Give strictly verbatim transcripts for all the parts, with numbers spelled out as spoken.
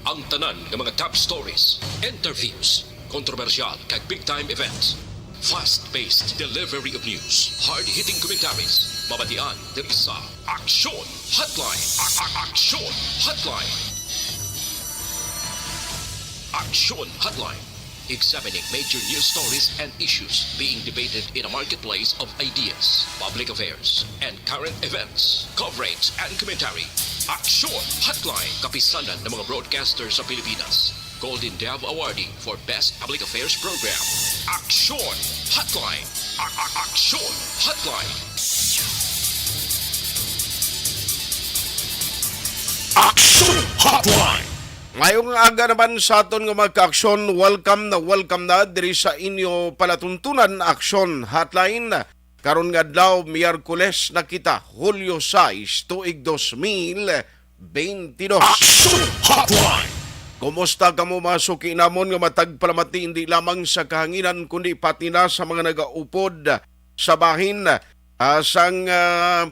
Ang tanan nga mga top stories, interviews, kontrobersyal kag big time events. Fast-paced delivery of news, hard-hitting commentaries, mabatian diri sa Aksyon Hotline. A- a- Aksyon Hotline. Aksyon Hotline. Examining major news stories and issues being debated in a marketplace of ideas, public affairs, and current events. Coverage and commentary. Aksyon Hotline. Kapisanan ng mga broadcaster sa Pilipinas. Golden Dove Awardee for Best Public Affairs Program. Aksyon Hotline. A- a- Aksyon Hotline. Aksyon Hotline. Mayong aga naman sa aton nga mga kaaksyon. Welcome na welcome na diri sa inyo palatuntunan, Aksyon Hotline. Karon nga adlaw, Miyerkules na kita, Hulyo sais, tuig dos mil beintidos. Aksyon Hotline. Kumusta kamo, mga suki namon nga matag palamati, hindi lamang sa kahanginan kundi pati na sa mga nagaupod sa bahin, ah, sang, ah,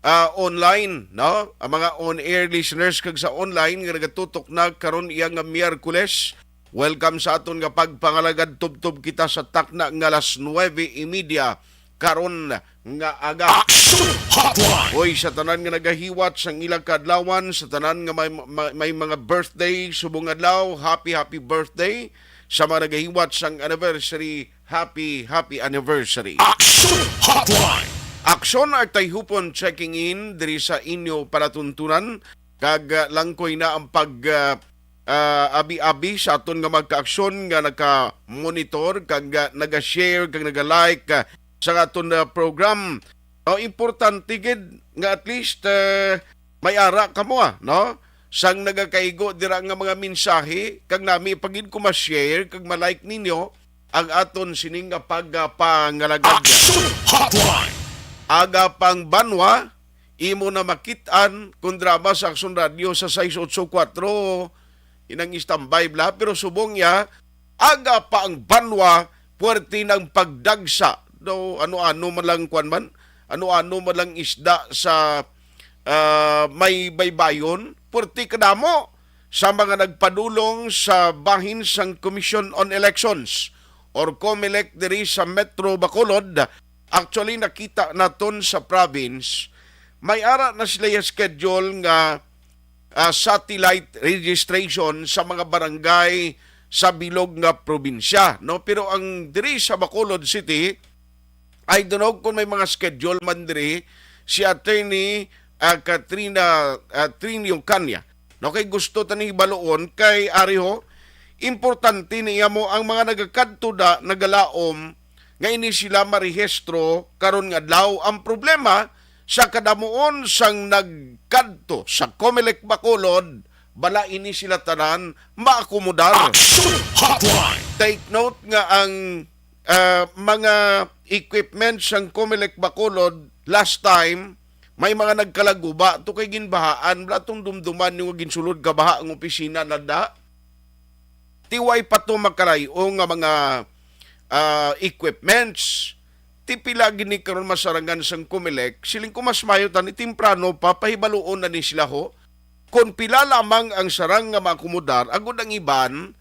ah, online, no? Ang mga on-air listeners kag sa online nga nagatutok na karon iya nga Miyerkules, welcome sa aton nga pagpangalagad. Tubtob kita sa takna nga alas nuebe y media karon nga aga. Aksyon Hotline. Hoy, sa tanan nga nagahiwat sang ilang kadlawan, sa tanan nga may, may, may mga birthday subong adlaw, happy, happy birthday. Sa mga nagahiwat sang anniversary, happy, happy anniversary. Aksyon Hotline. Aksyon Artayhupon checking in diri sa inyo palatuntunan. Kag, ah, langkoy na ang pag, ah, ah, abi-abi sa aton nga mga kaaksyon nga naka-monitor kag, ah, naga-share kag naga-like, ah, sa aton, ah, program. No, importante gid nga at least, ah, may ara kamo, ah, no? Sang nagakaigo dira nga mga mensahe, kag nami pa gid ko ma-share kag ma-like ninyo ang aton sining nga pagpangalagad. Aksyon Hotline. Aga pang banwa, imo na makit-an kung drama sa Aksyon Radio sa sais otso kuwatro, inang standby bla, pero subong niya, aga pa ang banwa, puwerte ng pagdagsa. No, ano-ano man lang kwan man, ano-ano man lang isda sa, ah, may baybayon, puwerte kadamo sa mga nagpadulong sa bahin sang Commission on Elections or COMELEC diri sa Metro Bacolod. Actually, nakita naton sa province, may ara na sila yung schedule nga, ah, satellite registration sa mga barangay sa bilog nga probinsya, no? Pero ang diri sa Bacolod City, I don't know kung may mga schedule man diri si Attorney, ah, Katrina, ah, Trinio Canya. No, kay gusto ta ni hibaluon kay ari ho, importante niya mo ang mga nagakadto da, nagalaom nga ini sila marehistro karon nga adlaw. Ang problema sa kadamuon sang nagkadto sa COMELEC Bacolod, bala ini sila tanan maakomodar. Action Hotline. Take note nga ang, ah, mga equipment sang COMELEC Bacolod last time, may mga nagkalaguba to kay ginbahaan, bala tong dumduman yung ginsulod ka baha ang opisina na da. Ti way pa to makalayo nga mga, ah, equipments. Ti pila gini karon masarangan sang COMELEC, siling ko mas mayo tani temprano pa, pahibaluon na ni sila ho. Kung pila lamang ang sarang nga maakomodar, agud ang iban,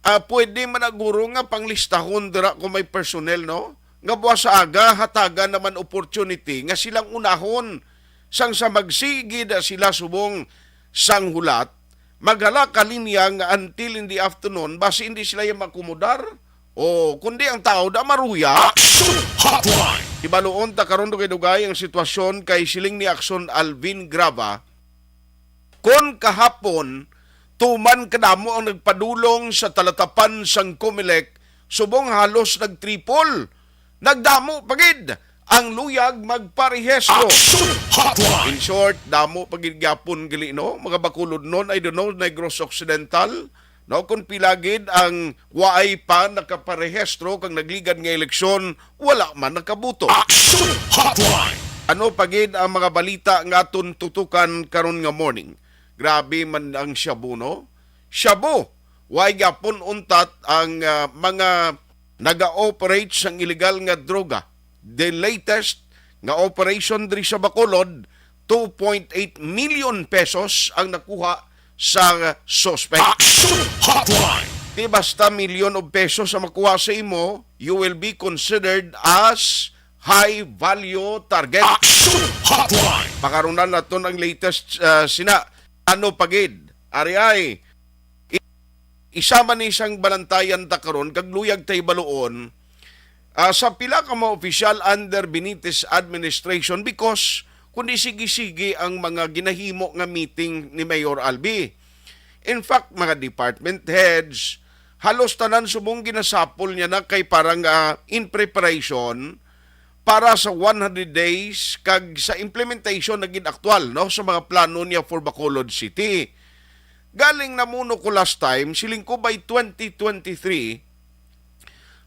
ah, pwede man na guro nga panglistahon dira kung may personnel, no? Nga buwas sa aga, hatagan naman opportunity nga silang unahon. Sang sa magsigi na sila subong sang hulat, maghala ka linya nga until in the afternoon, basi hindi sila yung makomodar. O, kundi ang tao da maruya. Action Hotline. Ibaluon ta karon dugay-dugay ang sitwasyon kay siling ni Action Alvin Grava, kon kahapon, tuman kadamo ang nagpadulong sa talatapan sang COMELEC, subong halos nag-triple. Nagdamo pa gid ang luyag magparehistro. Action Hotline. In short, damo pa gid gyapon gali, no? Mga Bacolodnon, I don't know, Negros Occidental, no? Kung pila gid ang waay pa nakaparehistro kag nagligad nga eleksyon, wala man nakabuto. Action Hotline. Ano pa gid ang mga balita nga aton tutukan karon nga morning? Grabe man ang shabu, no? Shabu! Way gyapon untat ang, ah, mga naga-operate sang illegal nga droga. The latest nga operation diri sa Bacolod, two point eight million pesos ang nakuha sa suspect. Action Hotline! Di basta million of pesos ang makuha sa imo, you will be considered as high value target. Action Hotline! Pakarunan naton ang latest, ah, sina. Ano pa gid? Ari ay, i-, isa man ni sang balantayan ta karon, kag luyag tay baluon, ah, sa pila ka mga opisyal under Benitez administration, because kundi sige-sige ang mga ginahimo nga meeting ni Mayor Albi. In fact, mga department heads, halos tanan subong ginasapol niya na kay parang, ah, in preparation para sa one hundred days kag sa implementation na gid aktual, no, sa mga plano niya for Bacolod City. Galing namuno ko last time, siling ko by twenty twenty-three,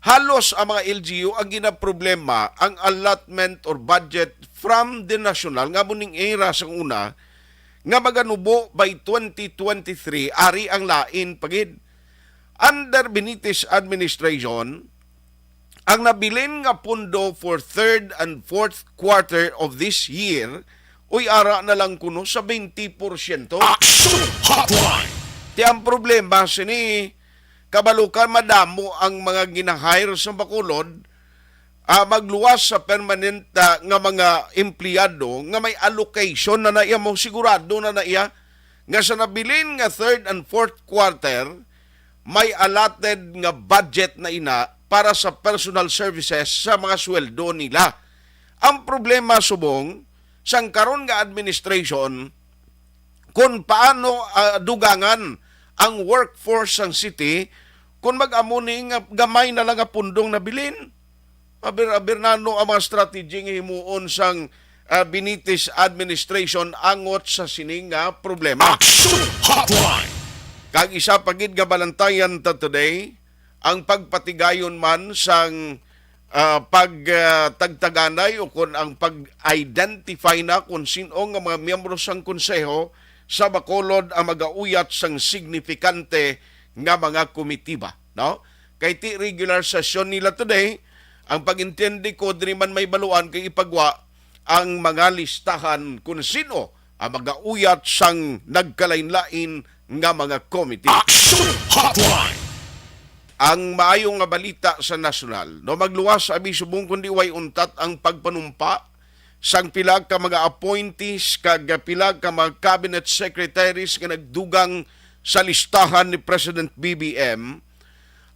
halos ang mga L G U ang ginaproblema ang allotment or budget from the national, nga mo ning era sang una, nga maganubo by twenty twenty-three, ari ang lain pa gid. Under Benitez administration, ang nabilin nga pundo for third and fourth quarter of this year, uy, ara na lang kuno sa twenty porsyento. Action Hotline! Ti ang problema sini, kabalo ka, madamo ang mga ginahire sa Bacolod, ah, magluwas sa permanent, ah, nga mga empleyado nga may allocation na na iya mo, sigurado na na iya nga sa nabilin nga third and fourth quarter, may allotted nga budget na ina para sa personal services sa mga sweldo nila. Ang problema subong sang karon nga administration, kung paano, ah, dugangan ang workforce sang city, kung mag-amo ni nga gamay na lang nga pundong nabilin. Aber-aber nano ang mga strategy nga himuon sang, ah, Benitez administration angot sa sini nga problema. Action Hotline! Kag isa pa gid nga balantayan ta today, ang pagpatigayon man sang, ah, pag, ah, tagtaganay o kon ang pag-identify na kung sin-o nga mga miyembro sang konseho sa Bacolod ang magauyat sang signifikante nga mga komitiba, no? Kay ti regular session nila today, ang pag-intindi ko diri man may baluan kay ipagwa ang mga listahan kung sino ang magauyat sang nagkalain-lain nga mga committee. Action Hotline! Ang maayo nga balita sa nasyonal, no, magluwas abi subong kundi way untat ang pagpanumpa sang pila ka mga appointees kag pila ka mga cabinet secretaries nga nagdugang sa listahan ni President B B M.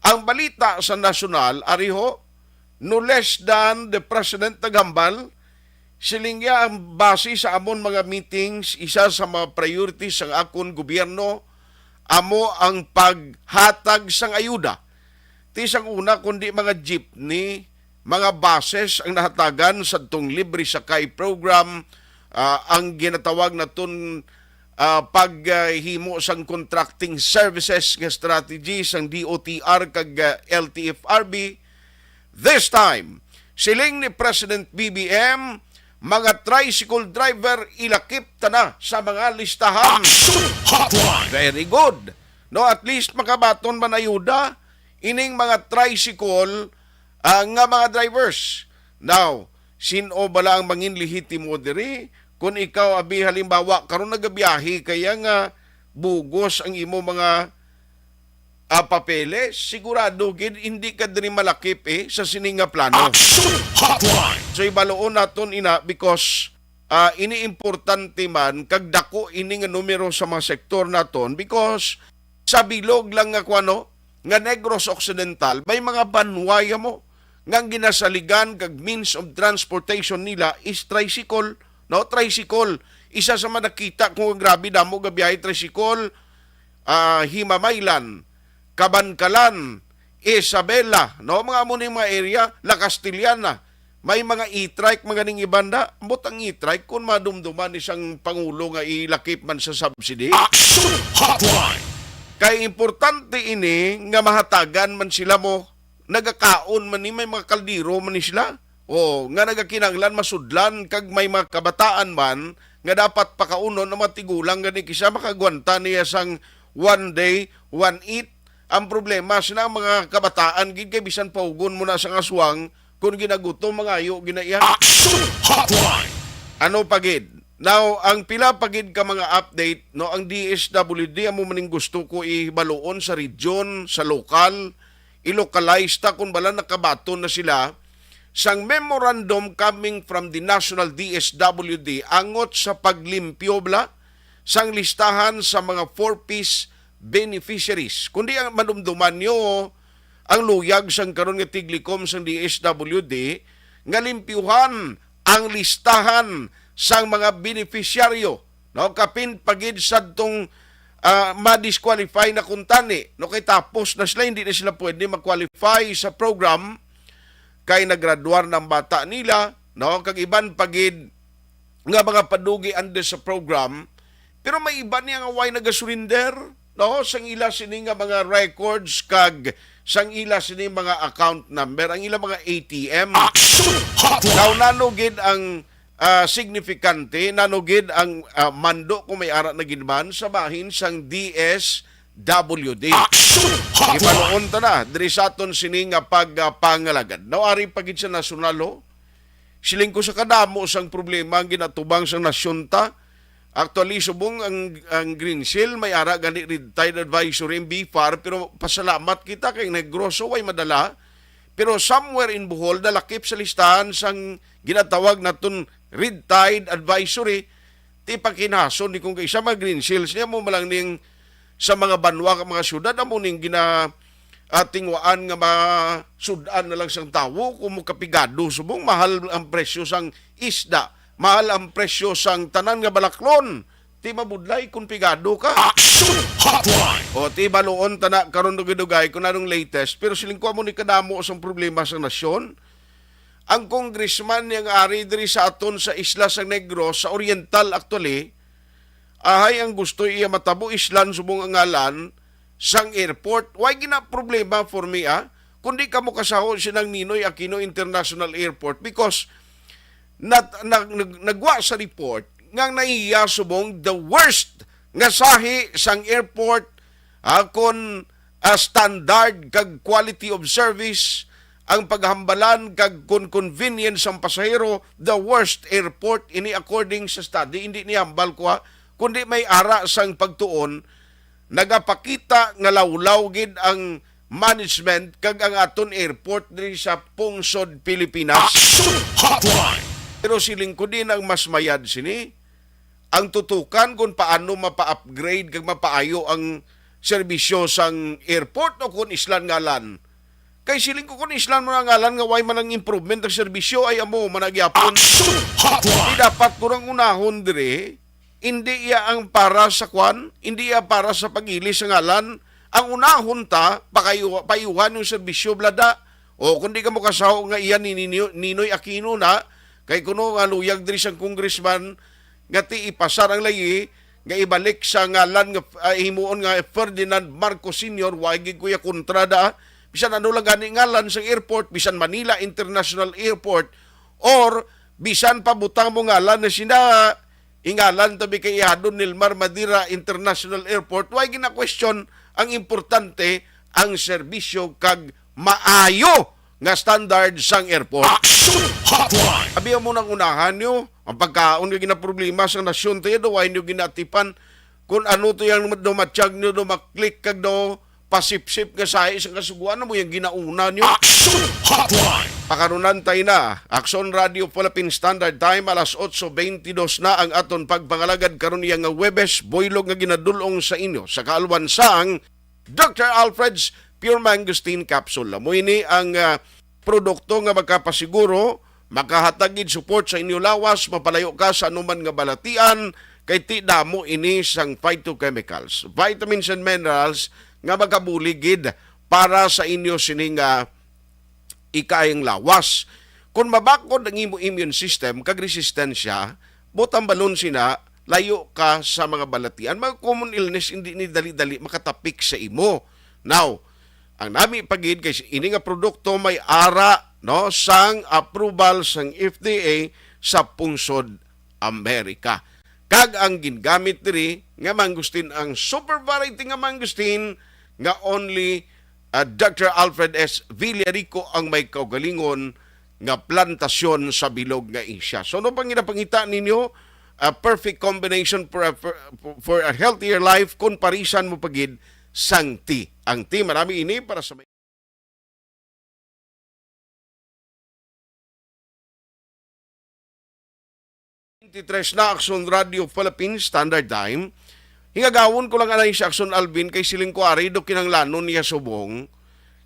Ang balita sa nasyonal, ari ho, no less than the President naghambal, siling niya, ang base sa amon mga meetings, isa sa mga priorities sang akon gobyerno amo ang paghatag sang ayuda. Ti sang una, kundi mga jeepney, mga buses ang nahatagan sadtong libre sakay program, ah, ang ginatawag naton, ah, paghimo sang contracting services nga strategy sang D O T R kag, ah, L T F R B. This time, siling ni President B B M, mga tricycle driver ilakip ta na sa mga listahan. Action Hotline! Very good. No, at least makabaton man ayuda ining mga tricycle, ah, nga mga drivers. Now, sin-o bala ang mangin lehitimo diri? Kung ikaw, abi, halimbawa, karon nagabiyahe kaya nga bugos ang imo mga, ah, papeles, sigurado gid hindi ka diri malakip, eh, sa sini nga plano. Action Hotline! So, ibaluon naton ina because, ah, ini importante man kag dako ini nga numero sa mga sektor naton because sa bilog lang nga kuwano, nga Negros Occidental, may mga banwa mo nga ang ginasaligan kag means of transportation nila is tricycle, no? Tricycle. Isa sa mga nakita ko nga grabe damo nga biyahe tricycle, ah, Himamaylan, Kabankalan, Isabela, no? Mga amo ni mga area, La Castellana. May mga e-trike, mga ning ibanda. Ambot ang e-trike kung madumduman ni sang pangulo nga ilakip man sa subsidy. Action Hotline! Kay importante ini nga mahatagan man sila mo, nagakaon man ni, may mga kaldero man ni sila. O, nga nagakinahanglan masudlan kag may mga kabataan man nga dapat pakaunon ang mga tigulang gani kisa makagwanta niya sang one day, one eat. Ang problema sila ang mga kabataan gid kay bisan pahugon mo na sa aswang kung ginagutom mangayo gina iya. Action Hotline! Ano pa gid? Now, ang pila pa gid ka mga update, no, ang D S W D amo maning gusto ko ibaluon sa region, sa lokal, i-localize ta kung bala nakabaton na sila sang memorandum coming from the National D S W D angot sa paglimpyo bala sang listahan sa mga four Ps beneficiaries. Kundi ang madumduman nyo, ang luyag sang karon nga tiglikom sang D S W D nga limpyuhan ang listahan sang mga beneficiaryo, no, kapin pa gid sadtong, ah, ma-disqualify na kuntani, no, kay tapos na sila, hindi na sila pwede mag-qualify sa program kay naggraduar na ang bata nila, no, kag iban pa gid nga mga padugi under sa program, pero may iba niya nga way nagasurrender, no, sang ila sini nga mga records kag sang ila sini mga account number, ang ila mga A T M. Action Hotline! Now, nano gid ang, ah, signifikante, nano gid ang, ah, mando kung may ara na gid man sa bahin sang D S W D. Action Hotline! Ipanuon ta na diri sa aton sini nga pagpangalagad. Now, ari pa gid sa nasyonal, ho. Siling ko sa kadamo sang problema ang ginatubang sang nasyon ta. Actually, subong ang, ang Green Seal, may ara gani Red Tide Advisory ang BFAR, pero pasalamat kita kay Negros way madala. Pero somewhere in Bohol, nalakip sa listahan sang ginatawag naton Red Tide Advisory. Ti pagkinason ni kung kay sa mga Green Seals niya mo malang ning sa mga banwa ka mga syudad, amo ning gina, ah, tingwaan nga masud-an na lang sang tawo kung mo kapigado. Subong mahal ang presyo sang isda, mahal ang presyo sang tanan nga balaklon. Ti mabudlay kung pigado ka. Action Hotline! O, ti baluon ta na karon dugay-dugay kung anong latest. Pero siling ko, amo ni kadamo sang problema sa nasyon. Ang congressman yang ari diri sa aton sa isla sa Negros, sa Oriental actually, ahay ang gusto iya matabo islan subong ang ngalan sang airport. Why gina problema for me, ah? Kundi kamo kasaho sinang Ninoy Aquino International Airport because nat, nag, nag, nagwa sa report nga naiya subong the worst nga sahi sang airport, ah, kon, ah, standard kag quality of service ang paghambalan kag kon convenience sang pasahero, the worst airport ini according sa study. Hindi ni hambal ko, ha, kundi may ara sang pagtuon, nagapakita nga lawlaw gid ang management kag ang aton airport diri sa pungsod Pilipinas. Action Hotline! Pero siling ko din ang mas mayad sini, ang tutukan kung paano mapa-upgrade kag mapaayo ang serbisyo sang airport o kung islan ngalan. Kay siling ko kung islan mo na ngalan nga way man ang improvement ang serbisyo ay amo man ang gyapon. Action Hotline! Di dapat ko nang unahon dire. Hindi iya ang para sa kwan, hindi iya para sa pag-ili sa ngalan. Ang unahon ta, pakayu-, payuhan yung serbisyo, blada. O kung di ka mo kasaho nga iya ni Nino-, Ninoy Aquino na, kay kuno nga luyag diri sang congressman, nga ti ipasar ang layi, nga ibalik sa ngalan nga, ah, himuon nga Ferdinand Marcos Senior, wa gid ko iya kontra da. Bisan ano lang gani ngalan sa airport, bisan Manila International Airport, or bisan pa butang mo ngalan na sina, ingalan tabi kay Ihadon Nilmar Madira International Airport, way gina-question. Ang importante, ang serbisyo kag maayo nga standard sang airport. Action Hotline! Abi mo nang unahan nyo, ang pagkaon nga ginaproblema sa nasyon tayo, daw ay nyo ginatipan kung ano to yung dumatyag nyo, dumaklik kag daw pasipsip nga sahi sa kasuguan mo yung ginauna nyo. Action Hotline! Pakarunan tayo na. Action Radio Philippine Standard Time, alas otso bentidós na ang aton pagpangalagad karon iya nga Huwebes, buylog nga ginadulong sa inyo sa kaalwan sang Doctor Alfred's Pure Mangosteen Capsule. Amo ini ang, ah, produkto nga makapasiguro, makahatag gid support sa inyo lawas, mapalayo ka sa anuman nga balatian, kay ti damo ini sang phytochemicals, vitamins and minerals nga makabulig gid para sa inyo sini nga ikaayong lawas. Kung mabakod ang imo immune system kag resistensya, butambalon sina, layo ka sa mga balatian. Mga common illness, hindi ni dali-dali makatapik sa imo. Now, ang nami pa gid kay ini nga produkto may ara, no, sang approval sang F D A sa pungsod Amerika. Kag ang gingamit diri nga mangosteen, ang super variety nga mangosteen nga only, ah, Doctor Alfred S Villarico ang may kaugalingon nga plantasyon sa bilog nga Asia. So, ano pang ginapangita ninyo? a perfect combination for a, for, for a healthier life kung parisan mo pa gid sang tea. Ang tea, marami ini para sa twenty-three na Aksyon Radio Philippines Standard Time. Hingagawon ko lang anay si Aksyon Alvin kay siling ko ari do kinanglanon niya subong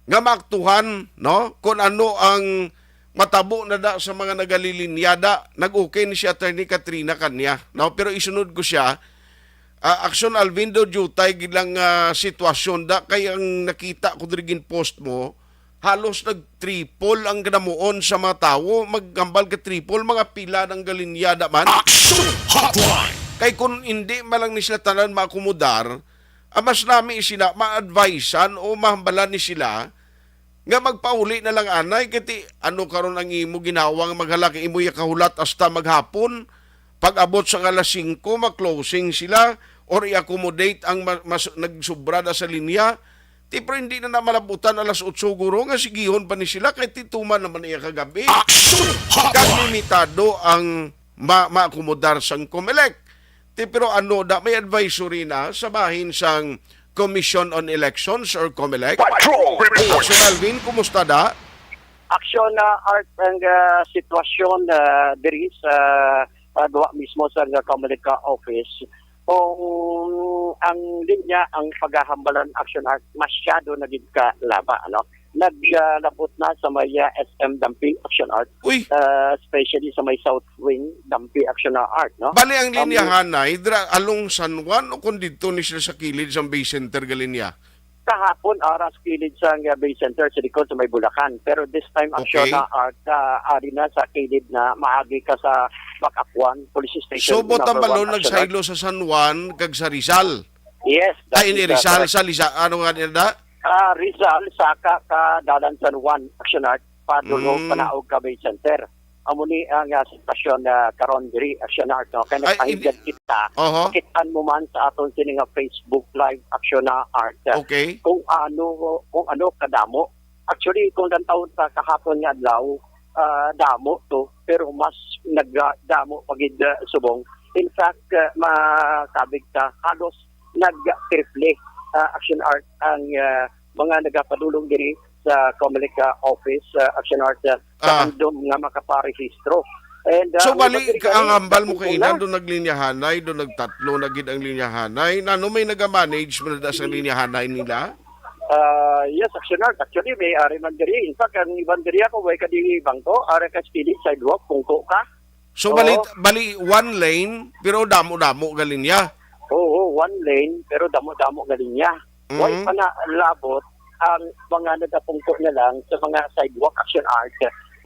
nga maaktuhan, no? Kung ano ang matabo na da sa mga nagalilinyada, nag-okay ni si Attorney Katrina kanya, no? Pero isunod ko siya, ah, Aksyon Alvin, do diutay gid lang, ah, sitwasyon da kay ang nakita ko diri gin-post mo, halos nag-triple ang ganamuon sa mga tawo, maghambal ka triple, mga pila nang galinyada man. Action Hotline! Kay kung hindi man lang ni sila tanan maakomodar, ah, mas nami sila ma-advisean o mahambalan ni sila nga magpauli na lang anay, kay ti, ano karon ang imo ginhawa nga maghalak imo ya kahulat hasta maghapon, pag-abot sa alas singko, ma-closing sila or i-accommodate ang ma-, mas, nagsubra na sa linya. Ti, pero hindi na na malabutan alas otso guro nga sigihon pa ni sila kay ti tuman naman iya kagabi. Action Hotline! Kag limitado ang ma-, maakomodar sang Comelec. Ti, pero ano da, may advisory na sa bahin sang Commission on Elections or Comelec? Patrol Report! Sir Alvin, kumusta da? Aksyon na, Art, ang, ah, sitwasyon, ah, diri sa, ah, duwa mismo sa, ah, Comelec, ah, office. Kung ang linya, ang paghahambalan, Aksyon Art, masyado na gid ka laba, ano? Naglabot na sa may, ah, S M Dampi, Aksyon Art. Uy! Ah, especially sa may South Wing, Dampi, Aksyon Art, no? Bali ang Um, linyahanay, dira along San Juan o kung didto ni sila sa kilid sang Bay Center galinya? Kahapon, ara sa kilid sang, ah, Bay Center, sa likod sa may Bulacan. Pero this time, Aksyon Okay. na, Art, ah, ari na sa kilid na maagi ka sa Bacacuan Police Station, So, number Botambalon one, Aksyon Art. nagsaylo sa San Juan kag sa Rizal? Yes, that Ay, is, hindi uh, Rizal, correct. sa Liza-, ano nga nila? Ah, Rizal, saka ka dalan San Juan, Aksyon Art, padulong Mm. panaog ka Bay Center. Amo ni ang, ah, sitwasyon na karon diri, Aksyon Art, no? Kaya Ay, nagpahigad hindi kita, Oho. Kitaan mo man sa aton sini nga Facebook Live, Aksyon Art, Okay. kung ano, kung ano kadamo. Actually, kung lantawon sa kahapon nga adlaw, ah, damo to, pero mas nagdamo pa gid, ah, subong. In fact, ah, makabig ta, halos nag-triple, ah, Aksyon Art ang, ah, mga nagapadulong diri sa Comelec, ah, office, ah, Aksyon Art, ah, sa Ah. handom nga makaparehistro. And, ah, So, may bali, mga ka-, ang hambal mo una. kaina, do naglinyahanay, do nagtatlo na gid ang linyahanay. Nano may nagamanage man na sa linyahanay nila? Ah, yes, Aksyon Art. Actually, may ari man diri. In fact, ang iban diri ako, way ka di bangko, ara ka speeding sidewalk, kung ko ka. So, bali, Oo. bali, one lane, pero damo-damo galing niya. Oo, one lane, pero damo-damo galing niya. Way Mm. pa na labot ang mga nagapungko na lang sa mga sidewalk, Aksyon Art.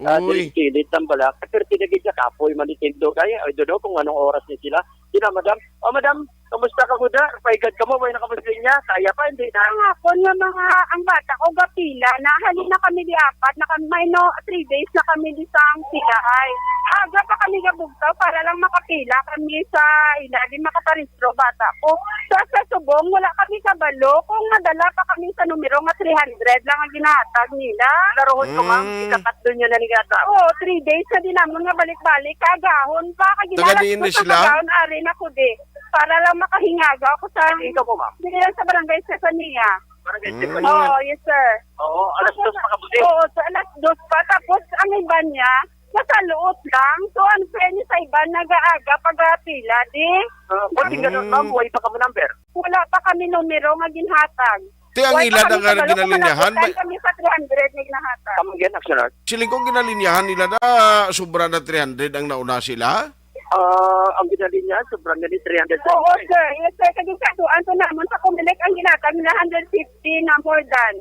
Ah, Uy. diri kilid ng balak. Pero tinagid na kapoy, manitindo. Kaya, I don't know kung anong oras ni sila. Sila, madam, "Oh, madam, kamusta ka, kuda? Paigad ka mo, way na ka mo sa linya?" Kaya pa, hindi na. Ang hapon nga mga, ang bata ko, gapila na. Halin na kami di apat, na kami, may no, three days na kami di sang pila ay. Aga pa kami gabugtaw para lang makapila kami sa ila, di makaparehistro bata ko. Sa, sa subong, wala kami kabalo kung madala pa kami sa numero nga three hundred lang ang ginahatag nila. Laruhon ko, ma'am, Mm. ikakatlo nyo na ni gata. Oo, three days na din namon nga balik-balik. Kagahon pa, kag Taga ginalas diin ko ni sa sila? kagahon, ari na ko di. Para lang makahingaga ako sa Ikaw po, ma'am? Dili lang sa barangay Stefania. Barangay Mm. Stefania. Oo, yes, sir. Oo, alas Tapos, dos pa kabuti. Oo, sa alas dos pa. Tapos, ang iba niya, nasa luot lang. So, ang friend niya sa iba, nag-aaga, pag-apila, di? Ah, pwede Mm. ganun, ma'am. Way pa ka mo number? Wala pa kami numero nga ginhatag. Te, ang Way pa ila kami na nga kabalo kung ginalinyahan, manabutan may kami sa three hundred nga ginahatag. Come again, Action Art. Siling ko ginalinyahan nila na sobra na three hundred ang nauna sila? Ah, ang ginalinya, sobra na ni three hundred. Oo, sir. Yes, sir. Kag sa tuan to namon sa Comelec, ang ginatag na hundred fifty na more than.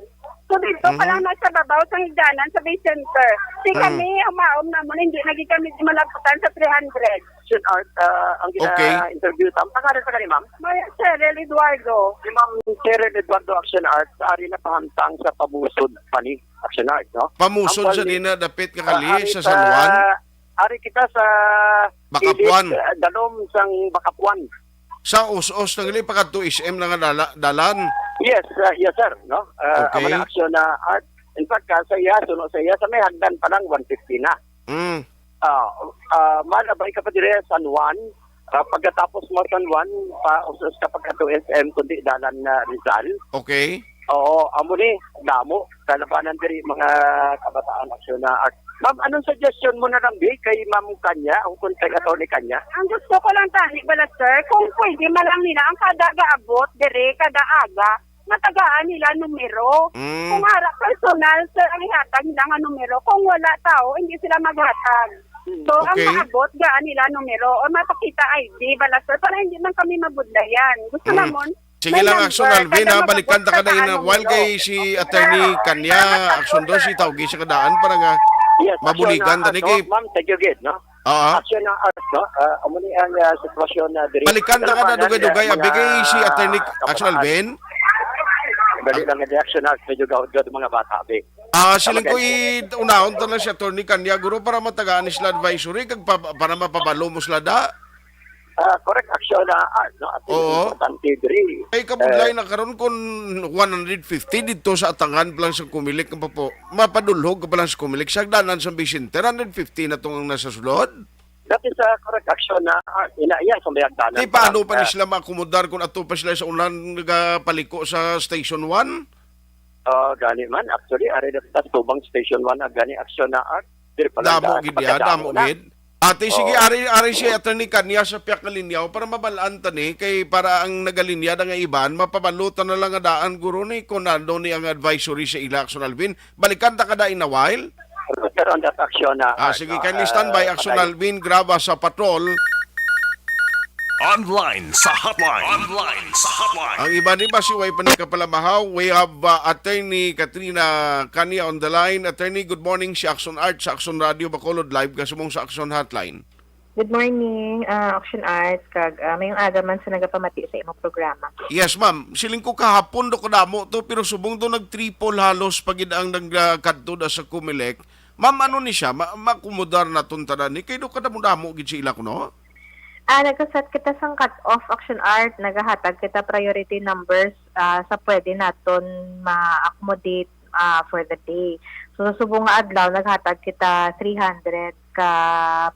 So, dito pa Mhm. lang nasa babaw sa higdanan sa Bay Center. Si Mhm. kami, ang maom namon, hindi na gid kami malabutan sa three hundred. Action Art, ah, ang Okay. gina-interview ta. Pangalan pa gani, ma'am? Ma'am Cheryl Eduardo. Si Ma'am Cheryl Eduardo, Action Art, ari na pahamtang sa Pamusod pa ni Action Art, no? Pamusod Ang sa pali- din na dapit nga kali Ah, ari sa sa, San Juan? ari kita sa Bacapuan. kilid, ah, dalom sang Bacapuan. Sa us-us na gali, pakadto S M na nga dala-, dalan? Yes, ah, yes, sir, no? Ah, Okay. amo na Action na Art. In fact, ah, sa iya, suno sa iya, sa may hagdan pa lang, one fifty na. Mm. Ah, ah, malabay ka pa dire sa San Juan, Ah, pagkatapos mo San Juan, pa usas ka pagkadto S M, kundi dalan na Rizal. Okay. Oo, amo ni, damo. Kalabanan diri mga kabataan, aksyon na art. Ma'am, anong suggestion mo na lang, Bi, kay Ma'am Kanya, ang contact attorney Kanya? Ang gusto ko lang tani bala, sir, kung pwede man lang nila ang kada gaabot dire, kada aga, matagaan nila numero. Mm. Kung ara personal, sir, ang ihatag nila nga numero. Kung wala tao, hindi sila maghatag. Mm. So, ang Okay. maabot, gaan nila numero o mapakita I D bala, sir, para hindi man kami mabudlayan. Gusto Mm. namon, Sige may lang, Action number, Alvin, kada ha? Balikan ta maabot, kada kada ina-, ano while nila. kay si Okay, Attorney sir. Kanya, Salamat, Action sir. Dos, itawgi siya kadaan para nga Yes, Action, mabuligan ah, tani ano, kay ma'am, thank you, gid, no? Ah. Action na art, no? Ah, amo ni ang, ah, sitwasyon na diri. Balikan ta kada Kalabanan, dugay-dugay, ah, abi kay si mga Attorney Action kabataan. Alvin. Dali lang, hindi Action Art, medyo gawad-gawad ang mga bata, abi. Ah, siling ko Kamagay. i-, unahon ta na si Attorney Kanya, guro, para matagaan ni sila advisory, kag pa-, para mapabalo mo sila da. Ah, correct, Action na art, no? At Oo. Importante diri. Ay, kabudlay Eh, na karon kung one hundred fifty dito sa atangan pa lang sa Comelec, pa po, mapadulhog ka pa lang sa Comelec, sa hagdanan sa Vicente, one hundred fifty na tong ang nasa sulod. That is a correct action na, ah, ina-, iya sa may hagdanan Di pa paano lang, pa ni ah. sila maakomodar kung ato pa sila sa unahan nagapaliko sa Station one? Ah, gani man. Actually, ari na kita sa tubang Station one, ah, gani action na, ah, diri pa lang Damo daan, gid ya, pagkadamo damo na. gid. Ate, sige, Oo. ari, ari si Attorney Kanya sa piyak nga linya para mabalaan ta ni, kay para ang nagalinya na nga iban, mapabalutan na lang nga daan, guro, ni kung ano ni ang advisory sa ila, Action Alvin. Balikan ta kada in a while. Sir, on that action na, Ah, ah, sige, no, kindly ah, standby, Action patay. Alvin Graba sa patrol. Online sa hotline. Online sa hotline. Ang iba ni ba si way pa ni kapalamahaw? We have, uh, Attorney Katrina Kanya on the line. Attorney, good morning. Si Action Art sa Action Radio Bacolod. Live ka sumong sa Action Hotline. Good morning, ah, Action Arts, kag, ah, mayong aga man sa nagapamati sa imong programa. Yes, ma'am. Siling ko kahapon do kadamo to, pero subong do nag-triple halos pa gid ang nagkadto da sa Comelec. Ma'am, ano ni siya? Ma-, maakomodar naton tanan ni kay do kadamo-damo gid sa ila kuno? Ah, nagka-set kita sang cut-off, Action Art, nagahatag kita priority numbers, ah, sa pwede naton ma-accommodate, ah, for the day. So, sa subong nga adlaw, naghatag kita three hundred ka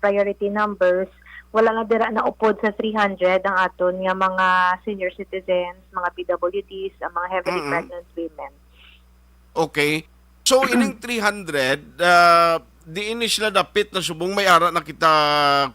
priority numbers. Wala na dira naupod sa three hundred ang aton nga mga senior citizens, mga P W Ds, ang mga heavily Mm-mm. pregnant women. Okay. So, ining three hundred, ah, diin ni sila dapit na subong may ara na kita,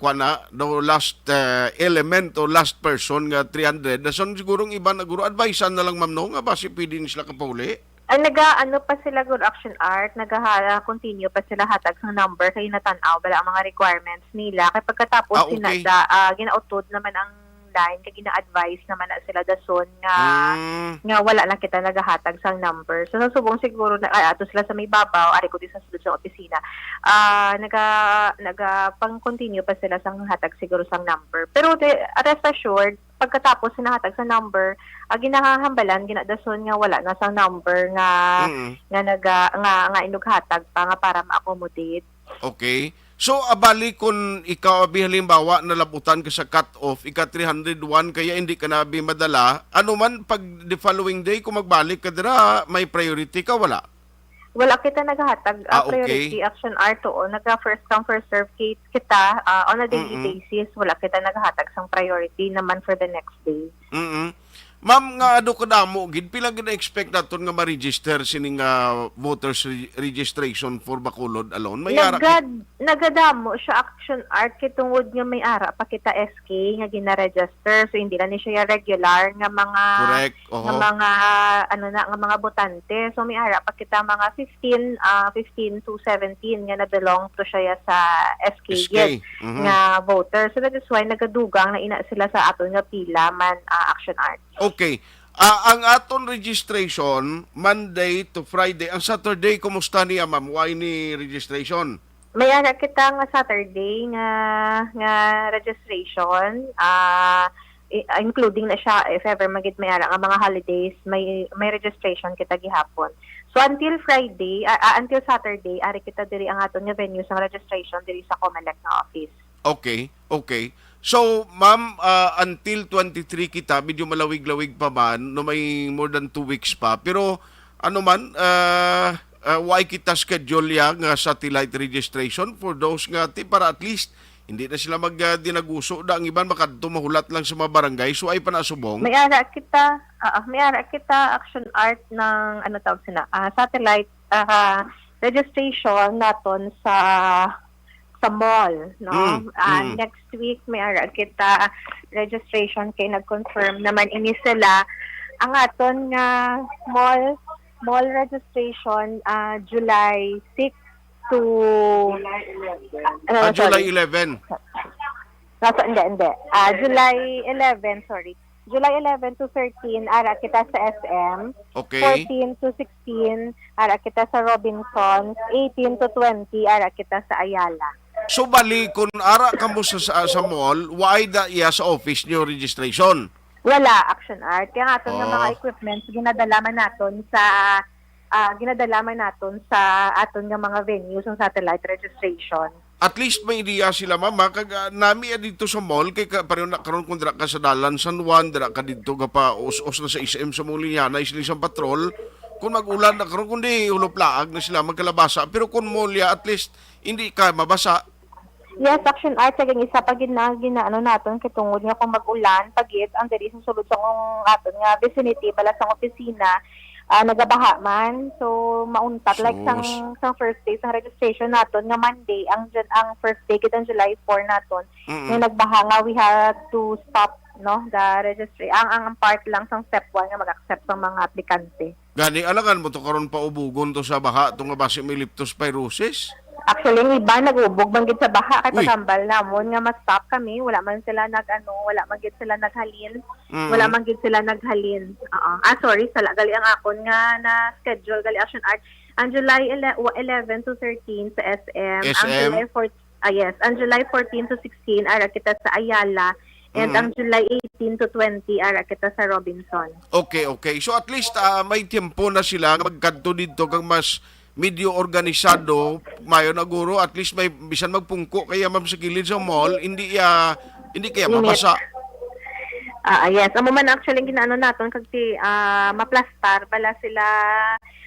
kuwan na, the last, ah, element o last person nga three hundred. Na son siguro ang iban na guro, advisean na lang, ma'am, no, nga basi pwede ni sila kapauli? Ay, naga-, ano pa sila, good Action Art, nagaha-, continue pa sila hatag sang number kay natan-aw bala ang mga requirements nila. Kay pagkatapos Ah, sina-, okay. da-, ah, ginautod naman ang line kay gina-advise naman na sila dason nga Mm. nga wala na kita nagahatag sang number. So, sa subong siguro na, ah, ato sila sa may babaw, ari ko di sa sulod sa opisina. Ah, naga-, naga-pang-continue pa sila sang hatag siguro sang number. Pero the, rest assured, pagkatapos sinahatag sa number, ah, ginahahambalan, ginadason nga wala na sang number nga, Mm. nga naga-, nga, nga inughatag pa nga para ma-accommodate. Okay. So, abali, kung ikaw, abi, halimbawa, nalabutan ka sa cut-off, ika three hundred one, kaya hindi ka na, abi, madala, ano man, pag the following day, kung magbalik ka dira, may priority ka, wala? Wala kita naghatag, ah, Ah, okay. priority action, Arto, o naga first come, first serve ki-, kita, ah, on a daily Mm-mm. basis, wala kita naghatag sang priority naman for the next day. Mm-mm. Ma'am, nga ado kadamo gid, pila gid na-expect naton nga ma-register sining, ah, voters re-, registration for Bacolod alone? May ara Nagad-, nagadamo siya, Action Art, kay tungod nga may ara pa kita S K nga gina-register, so hindi na ni siya regular nga mga Correct. Oho. nga mga, ano na, nga mga botante. So may ara pa kita mga fifteen, ah, fifteen to seventeen nga na-belong to siya sa S K S K. gid Mhm. nga voter. So that is why nagadugang na ina sila sa aton nga pila man, ah, Action Art. Okay. Ah, ang aton registration, Monday to Friday. Ang Saturday, kumusta niya, ma'am? Why ni registration? May ara kita nga Saturday nga, nga registration, ah, i-, including na siya, if ever magid may ara nga mga holidays, may, may registration kita gihapon. So, until Friday, ah, ah, until Saturday, ari kita diri ang aton nga venue sang registration diri sa Comelec nga office. Okay, okay. So, ma'am, ah, until twenty-three kita, medyo malawig-lawig pa man, no, may more than two weeks pa. Pero, ano man, ah, ah, why kita schedule ya nga satellite registration for those nga ti-, para at least Hindi na sila mag, ah, dinaguso da. Ang iban makadto mahulat lang sa mga barangay. So, ay pa na subong. May ara kita, ah, may ara kita action art ng, ano tawag sila, ah, satellite, ah, registration naton sa, sa mall, no? Mm, Ah, mm. Next week, may ara kita registration kay nag-confirm naman ini sila. Ang aton nga mall, mall registration, ah, July six to, ah, Ah, July sorry. eleven. Nasa, hindi, hindi. Ah, July eleven, sorry. July eleven to thirteen, ara kita sa S M. Okay. Fourteen to sixteen, ara kita sa Robinsons. Eighteen to twenty, ara kita sa Ayala. So, bali, kung ara ka mo sa, sa, sa mall, why da iya sa office niyo registration? Wala, Action Art. Kaya nga aton nga mga Oh. equipments, ginadala man naton sa, ah, ginadala man naton sa aton nga mga venues, ang satellite registration. At least may ideya sila, mama. Kag, ah, nami, ah, dito sa mall, kay ka, pareho na karon kung dira ka sa Dalan San Juan, dira ka dito ka pa us-us na sa S M sa Muliñana, isli sa patrol. Kung mag-ulan na karon, kundi hulaplaag na sila magkalabasa. Pero kung mall ya, at least, hindi ka mabasa. Yes, Action Art, kag ang isa pa gid na ginaano naton kay tungod nga kung mag-ulan pa gid ang diri sa sulod sa kung aton nga vicinity, bala sang opisina, ah, nagabaha man. So, mauntat, like, sang, Sus. sang first day sang registration naton nga Monday, ang Jul-, ang first day gid ang July four naton, Mm-mm. nga nagbaha nga we had to stop, no, the registry. Ang, ang, ang part lang sang step one nga mag-accept sang mga aplikante. Gani, alangan mo to karon paubugon to sa baha, to nga basi may leptospirosis? Actually, ang iba nag-ubog man gid sa baha kay Uy. patambal namon nga ma-stop kami, wala man sila nag-ano, wala man gid sila naghalin. Mm. Wala man gid sila naghalin. Oo. Ah, sorry, sala gali ang akon nga na-schedule gali, Action Art. Ang July ele-, eleven to thirteen sa S M, ang S M? July four, ah, yes, ang July fourteen to sixteen, ara kita sa Ayala. And Mm. ang July eighteen to twenty, ara kita sa Robinson. Okay, okay. So, at least, ah, may tiyempo na sila nga magkadto didto kag mas medyo organisado, mayo na guro, at least may bisan magpungko kaya, ma'am, sa kilid sa mall, hindi, ah, hindi kaya Init. mabasa. Ah, yes. Amo man actually ang ginaano naton kag ti, ah, maplastar bala sila,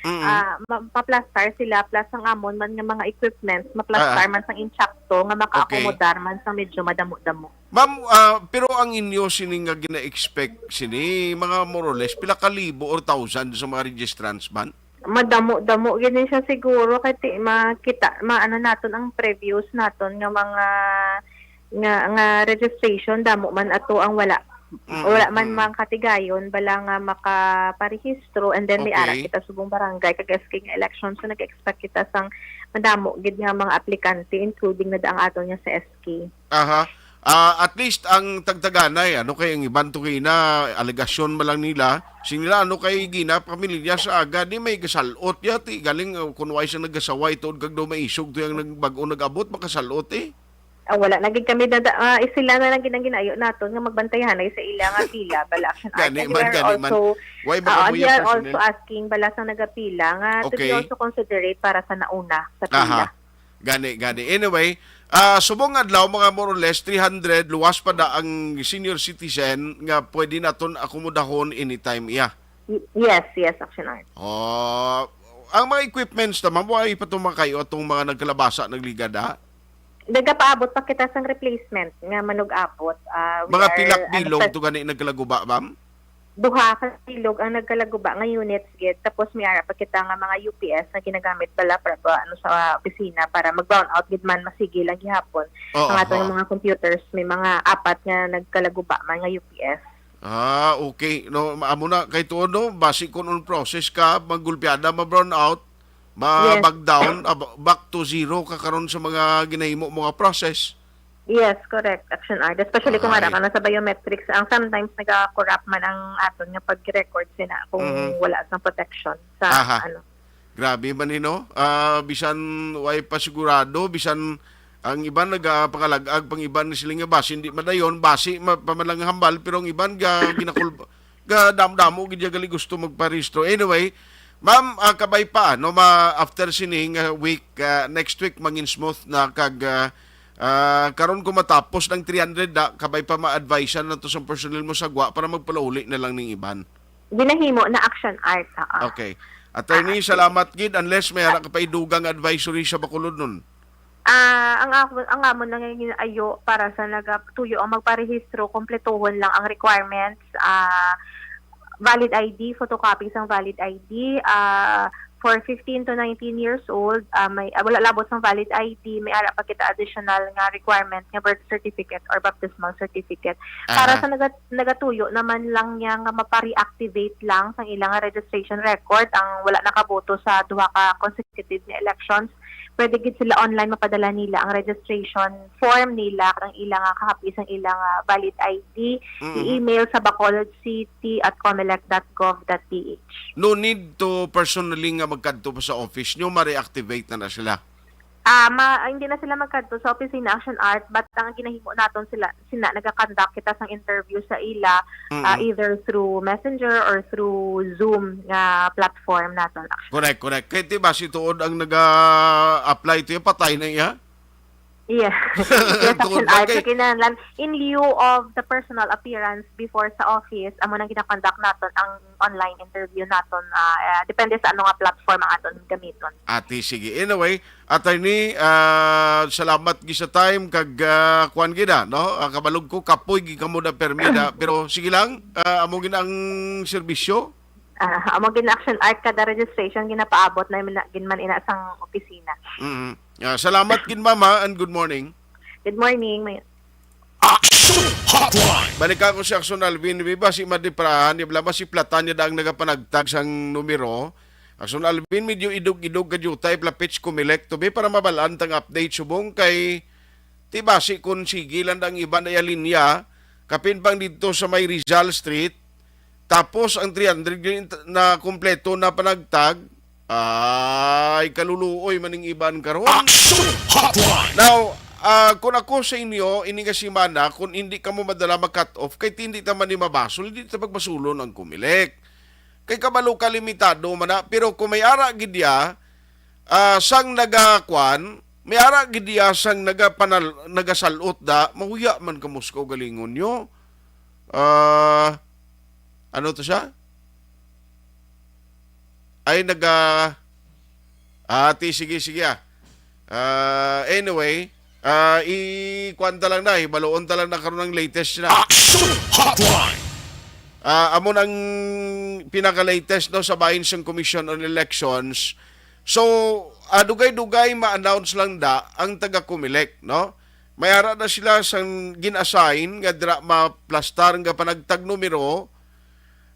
Mm. ah, ma-, maplastar sila plus ang amon man nga mga equipments, maplastar Ah. man sang insakto nga Okay. makaakomodar man sang medyo madamo-damo. Ma'am, ah, pero ang inyo sini nga gina-expect sini, mga more or less, pila ka libo or thousand sa mga registrants man? Madamo-damo gid ni siya siguro kay ti-, makita, maano naton ang previous naton nga mga, nga, nga registration, damo man ato ang wala, Mm, wala man mm. makatigayon, bala nga makaparehistro, and then may ara Okay. kita subong barangay kag S K nga election, so nag-expect kita sang madamo gid nga mga aplikante, including na ang aton nga sa S K. Aha. Ah, at least ang tagtaganay, ano kay ang iban to kay na alegasyon man lang nila, sing nila, ano kay gina pamilya sa aga, di may kasalot ya, ti galing, uh, kun why siya nagasaway tuod kag daw maisog to yung nagbag-o nag-abot, makasalot eh. Ah, wala na gid kami dada, ah, eh, sila na lang gid ang ginayo naton nga magbantayanay sa ila nga pila, bala Action Art. Gani And we man, are gani man. also, Why baka ah, mo we yung are personnel? also asking bala sa nagapila nga to be Okay. also considerate para sa nauna sa pila. Aha. Gani, gani. Anyway, ah, subong adlaw, mga more or less three hundred, luwas pa da ang senior citizen nga pwede naton akomodahon anytime iya. Y-, yes, yes, Action Art. Oh, ang mga equipments naman, wala pa itong mga kayo, itong mga nagkalabasa, nagligada? Nagapaabot pa kita sang replacement nga manug-abot. Ah, we Mga are, pilak ano, bilog sa to gani nagkalaguba, ma'am? Duha ka bilog ang nagkalaguba nga units gid, tapos may ara pa kita nga mga U P S nga ginagamit bala para, para, ano, sa opisina para mag-brown out gid man, masigil lang gihapon Oo, ang aton oo. mga computers. May mga apat nga nagkalaguba man nga U P S. Ah, okay. No, amo na kay tuod, no, basi kun on process ka, maggulpiada, ma-brown out, Yes. ma-back down, ah, ba-, back to zero ka karon sa mga ginahimo mo nga process. Yes, correct, Action Art. Especially kung Ay. ara ka na sa biometrics, ang sometimes nagakurap man ang aton nga pag-record sina kung Mhm. wala sang protection sa Aha. ano. Grabe man ni, no? Ah, bisan way pa sigurado, bisan ang iban nagapangalagag, pang iban ni sila nga basi hindi madayon, basi ma-, pa man lang hambal, pero ang iban ga-, ginakul-, ga damo-damo gid ya gali gusto magparehistro. Anyway, ma'am, ah, kabay pa, no, ma-, after sining, ah, week, ah, next week mangin smooth na kag, ah, ah, karon ko matapos ng three hundred na, kabay pa ma-advise na to sa personnel mo sa gwa para magpalauli na lang ning iban. Ginahimo na, Action Art, oo. Okay. Attorney, Ah, okay. salamat gid, unless may ara ka pa idugang advisory sa Bacolod nun. Ah, ang ako, ang amon lang nga gin-ayo para sa nagatuyo ang magparehistro, kompletuhon lang ang requirements, ah, valid I D, photocopy sang valid I D, ah, for fifteen to nineteen years old, ah, may, ah, wala labot sang valid I D, may ara pa kita additional nga requirement nga birth certificate or baptismal certificate. Para Aha. sa nagat-, nagatuyo naman lang niya nga mapa-reactivate lang sang ilang registration record ang wala nakaboto sa duha ka consecutive nga elections, pwede gid sila online mapadala nila ang registration form nila, ang ilang, ah, copy sang ilang, ah, valid I D, Mm-hmm. i-email sa bacolodcity at comelec dot gov dot P H. No need to personally nga magkadto pa sa office nyo, ma-reactivate na na sila. Ah, ma-, hindi na sila magkadto sa opisina, Action Art, but ang ginahimo naton sila, sina nagakonduct kita sang interview sa ila, Mm-mm. ah, either through Messenger or through Zoom nga platform naton, Action. Correct, correct. Kay di ba si tuod ang naga-apply to, patay na iya? Yes. Yes, Action Art. So, kinahanglan, in lieu of the personal appearance before sa office, amo nang ginakonduct naton ang online interview naton, ah, eh, depende sa ano nga platform ang aton gamiton. Ati, sige. Anyway, Attorney, ah, salamat gid sa time kag, ah, kuwan gid, ah, no? Ah, kabalog ko, kapoy gid kamo na permi na. Pero sige lang, ah, amo gid ang serbisyo. Ah, amo gid na, Action Art, kada registration ginapaabot na man, gid man ina sang opisina. Mm. Ah, salamat gid, ma'am, ha, and good morning. Good morning. May Action Hotline. Balik ako si Action Alvin. May basi madiprahan, di ba, masiplatan niya daang nagapanagtag sang numero. Action Alvin, medyo idog-idog ka diutay, plapits Comelec to be para mabalaan tang update subong kay ti basi kung sige lang ang iba na iya linya, kapin pang dito sa may Rizal Street, tapos ang three hundred yun na kompleto na panagtag, ay, kaluluoy man ning iban karon. Action Hotline. Now, ah, kung ako sa inyo, ini nga semana, kung hindi ka mo madala mag-cut off, kay hindi ta man ni mabasol, hindi ta pagbasulon ang Comelec. Kay kabalo ka, limitado man na, pero kung may ara gid ya, ah, sang nagakwan, may ara gid ya sang nagapanal-, nagasalot da, mahuya man kamo sa kaugalingon nyo. Ah, ano to siya? Ay, naga-, ah, ti, sige, sige, ah. Ah, anyway, ah, i-, kuwan ta lang na, ibaluon ta lang na karon ang latest na. Action Hotline. Ah, amo nang pinaka-latest, no, sa bahin sang Commission on Elections. So, ah, dugay-dugay ma-announce lang da ang taga-Comelec, no? May ara na sila sang gin-assign nga dira maplastar nga panagtag numero.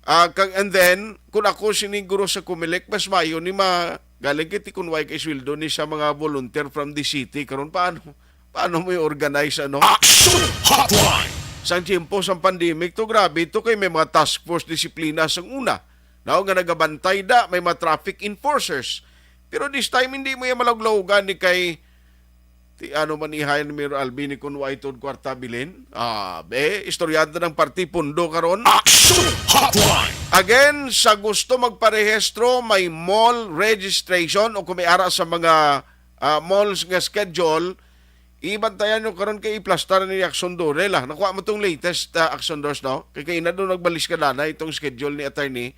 Ah, kag, and then, kung ako siniguro sa Comelec, mas maayo ni ma-, galing kiti kung way kay sweldo ni sa mga volunteer from the city. Karon, paano, paano mo i-organize, ano? Action Hotline! Sang tiyempo sang pandemic to, grabe to, kay may mga task force disiplina sang una. Now nga nagabantay da, may mga traffic enforcers. Pero this time, hindi mo yung malaglaogan ni kay ti ano man ihayan ni Mayor Alvin ni kun way tuod kwarta bilin? Ah, be, istoryado ng parti pundo karon. Action Hotline! Again, sa gusto magparehistro, may mall registration o kung may ara sa mga, ah, malls nga schedule, ibantayan nyo karon kay iplastar ni Action Dore la. Nakuha mo tong latest, ah, Action Dores, no? Kay kaina doon nagbalis ka na itong schedule ni attorney.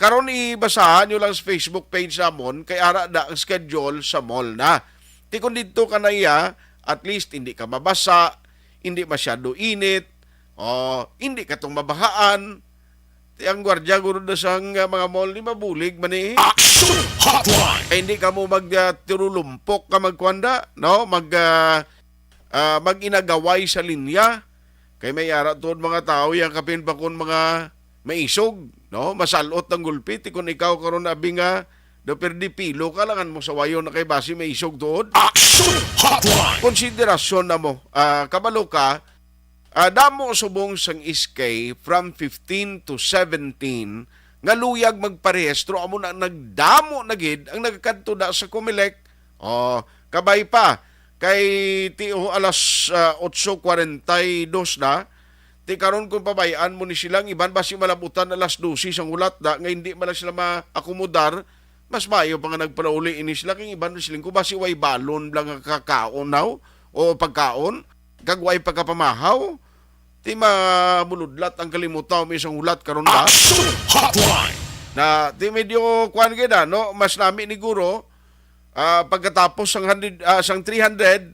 Karon ibasahan nyo lang sa Facebook page namon kay ara na ang schedule sa mall na. Ti kung didto ka na iya, at least hindi ka mabasa, hindi masyado init, o hindi ka tong mabahaan. Ti ang gwardiya guro na sang, ah, mga mall ni mabulig man eh. Action Hotline! Kay hindi ka mo mag, ah, tirulumpok ka magkwanda, no? Mag, ah, ah, mag-inagaway sa linya. Kay may ara tuod mga tao yang kapin pa kun mga maisog, no? Masalot ang gulpi. Ti kun ikaw karon abi nga do perdi pilo ka, langan mo sawayon na kay basi maisog tuod. Action Hotline! Konsiderasyon na mo, ah, kabalo ka, ah, damo subong sang S K from fifteen to seventeen nga luyag magparehistro, amo na nagdamo na gid ang nagakadto na sa Comelec. Oh, kabay pa kay ti, oh, alas, ah, otso kwarenta y dos na. Ti karon kung pabayaan mo ni silang iban, basi malabutan alas dose sang hulat da nga hindi man lang sila maakomodar, mas maayo pa nga nagpalauli ini sila kay iban siling ko basi way balon lang nga kakaon now o pagkaon kag way pagkapamahaw. Ti mamuludlat ang kalimutaw mo isang hulat karon ba? Action Hotline! Na, ti medyo kuwan gid, ah, no? Mas nami ni guro, Ah, pagkatapos sang hundred, ah, sang three hundred,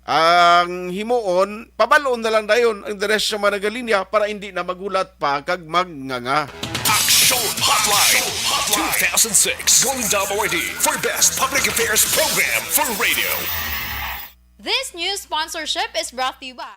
ang himuon, pabalon na lang dayon ang the rest sa mga nagalinya para hindi na maghulat pa kag magnganga. Action Hotline two thousand six Golden Dome Awardee for Best Public Affairs Program for Radio. This news sponsorship is brought to you by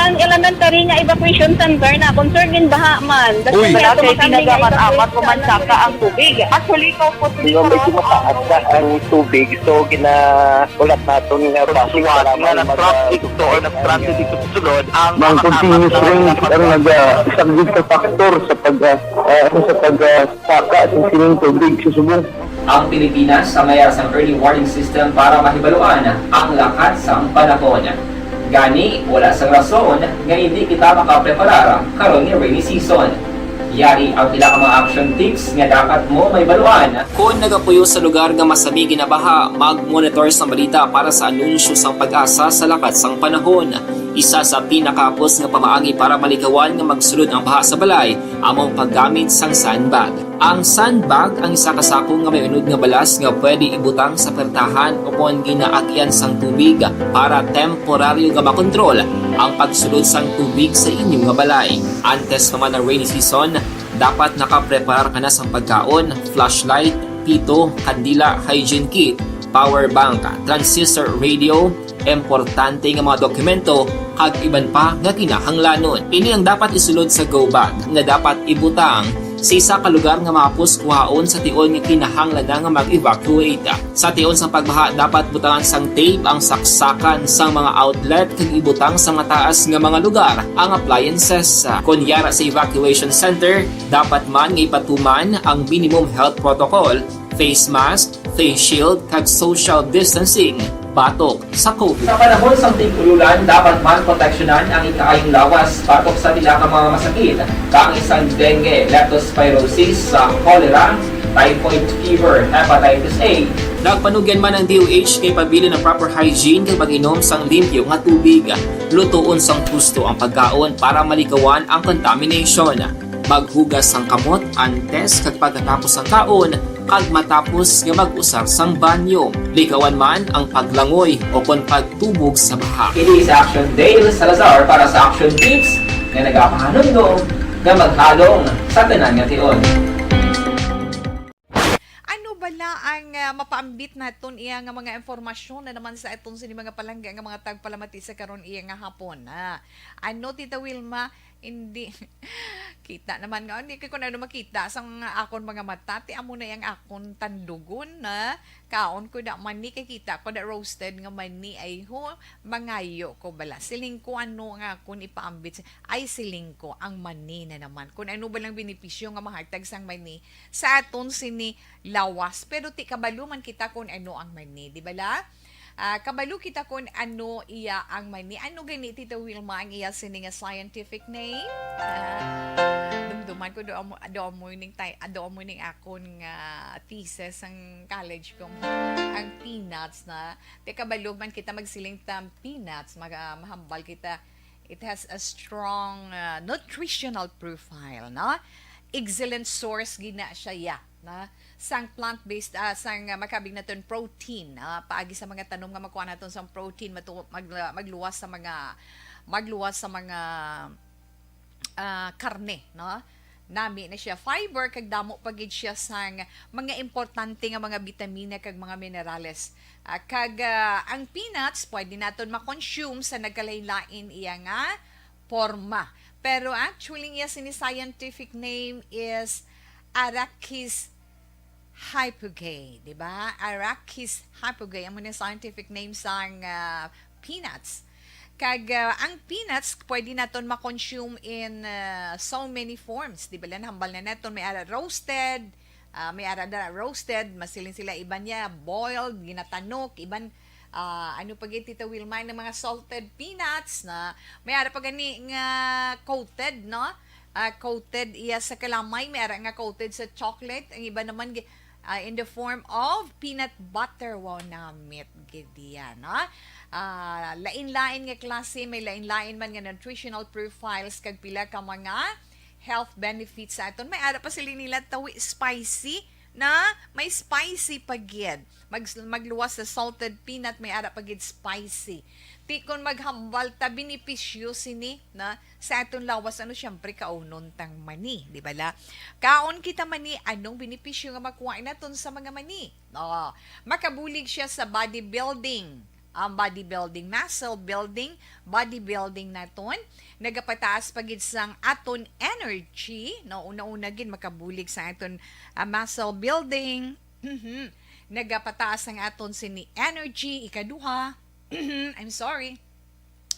Ang elementary nga evacuation center na concern gin baha man. Uy. Kaya tumaas ang tubig. Actually, ko po. Di ba, medyo mataas na ang tubig, so gina-, ulat naton nga basi nga nag-traffic to or nag-transit dito sa sulod ang mga continuous rain ang nag-, ah, isa gid ka factor sa pag, ah, ah, sa pag, ah, saka sa sining tubig sa subong. Ang Pilipinas ang may sang early warning system para mahibaluan ang lakat sang panahon. Gani, wala sang rason nga hindi kita makapreparar karon nga rainy season. Yari ang pila ka mga action tips nga dapat mo mahibaluan. Kon nagapuyo sa lugar nga masami ginabaha, mag-monitor sang balita para sa anunsyo sang PAGASA sa lakat sang panahon. Isa sa pinakahapos nga pamaagi para malikawan nga magsulod ang baha sa balay amo ang paggamit sang sandbag. Ang sandbag ang isa ka sako nga may unod nga balas nga pwede ibutang sa pertahan o kon ginaagian sang tubig para temporaryo nga makontrol ang pagsulod sang tubig sa inyo nga balay. Antes pa man ang rainy season, dapat nakapreparar ka na sang pagkaon, flashlight, pito, kandila, hygiene kit, power bank, transistor radio, importante nga mga dokumento, kag iban pa nga kinahanglanon. Ini ang dapat isulod sa go bag nga dapat ibutang sa isa ka lugar nga mahapos kuhaon sa tion nga kinahanglan na nga mag-evacuate. Sa tion sang pagbaha, dapat butangan sang tape ang saksakan sang mga outlet kag ibutang sa mataas nga mga lugar ang appliances. Kon yara sa evacuation center, dapat man nga ipatuman ang minimum health protocol, face mask, face shield, kag social distancing batok sa COVID. Sa panahon sang tig-ululan, dapat man proteksyonan ang ikaayong lawas batok sa pila ka mga masakit, kaangay sang dengue, leptospirosis, sa cholera, typhoid fever, hepatitis A. Nagpanugyan man ang D O H kay pabilin ang proper hygiene kag pag-inom sang limpyo nga tubig. Lutoon sang husto ang pagkaon para malikawan ang contamination. Maghugas sang kamot antes kag pagkatapos sang kaon, kag matapos nga mag-usar sang banyo. Likawan man ang paglangoy o kon pagtubog sa baha. Ini si Action Dale Salazar para sa Action Tips nga nagapahanumdom nga maghalong sa tanan nga tion. Ano bala ang, ah, mapaambit naton iya nga mga impormasyon na naman sa aton sini mga palangga nga mga tagpalamati sa karon iya nga hapon? Ah, ano, Tita Wilma? Hindi. Kita naman nga, hindi ko na makita sa mga akon mga mata. Ti amo na yang akon tandugon na kaon ko da mani, kay kita ko da roasted nga mani. Ay ho, mangayo ko bala. Siling ko, ano nga akon ipaambit sa, ay, siling ko, ang mani na naman. Kung ano ba lang benepisyo nga mahatag sang mani sa aton sini lawas. Pero ti kabalo man kita kung ano ang mani, di bala? Ah, kabalo kita kon ano iya ang mani. Ano gani, Tita Wilma, ang iya sini nga scientific name? Ah, dumduman ko, do amo, do amo ning tay-, ah, do amo ning akon nga thesis ang college ko. Ang peanuts na. Te, kabalo man kita magsiling ta peanuts, maga-, mahambal kita. It has a strong, ah, nutritional profile, no? Excellent source gina siya, ya, na sang plant-based, ah, sang, ah, makabig naton protein, ah, paagi sa mga tanom nga makuha naton sang protein, matu-, mag-, magluwas sa mga, magluwas sa mga, ah, karne, no? Nami na siya fiber, kag damo pa gid siya sang mga importante nga mga bitamina kag mga minerales. Ah, kag, ah, ang peanuts pwede naton ma-consume sa nagkalain-lain iya nga porma. Pero actually, iya sini scientific name is Arachis hypogae, di ba? Arachis hypogae, amo ni scientific name sang, ah, peanuts. Kag, ah, ang peanuts, pwede naton ma-consume in, ah, so many forms. Di ba, lang, hambal na naton, may ara roasted, ah, may ara da roasted, masiling sila, iban niya boiled, ginatanok, iban, ah, ano pa gid, Tita Wilma, ng mga salted peanuts na may ara pa gani nga coated, no? Ah, coated iya sa kalamay, may ara nga coated sa chocolate, ang iba naman gi-, Ah, in the form of peanut butter. Wow, namit gid yan, no? Ah, lain-lain nga klase, may lain-lain man nga nutritional profiles kag pila ka mga health benefits sa aton. May ara pa sila nila tawi spicy, na may spicy pa gid. Mag, magluwas sa salted peanut, may ara pa gid spicy. Ti kon maghambal ta, benepisyo sini na sa aton lawas, ano, siyempre, kaunon tang mani, di ba la? Kaon kita mani, anong benepisyo nga makuha naton sa mga mani? Oh, makabulig siya sa body building. Ang body building, muscle building, body building naton, nagapataas pa gid sang aton energy, no? Una-una gid makabulig sa aton, ah, muscle building. Mhm. Nagapataas ang aton sini energy, ikaduha. I'm sorry.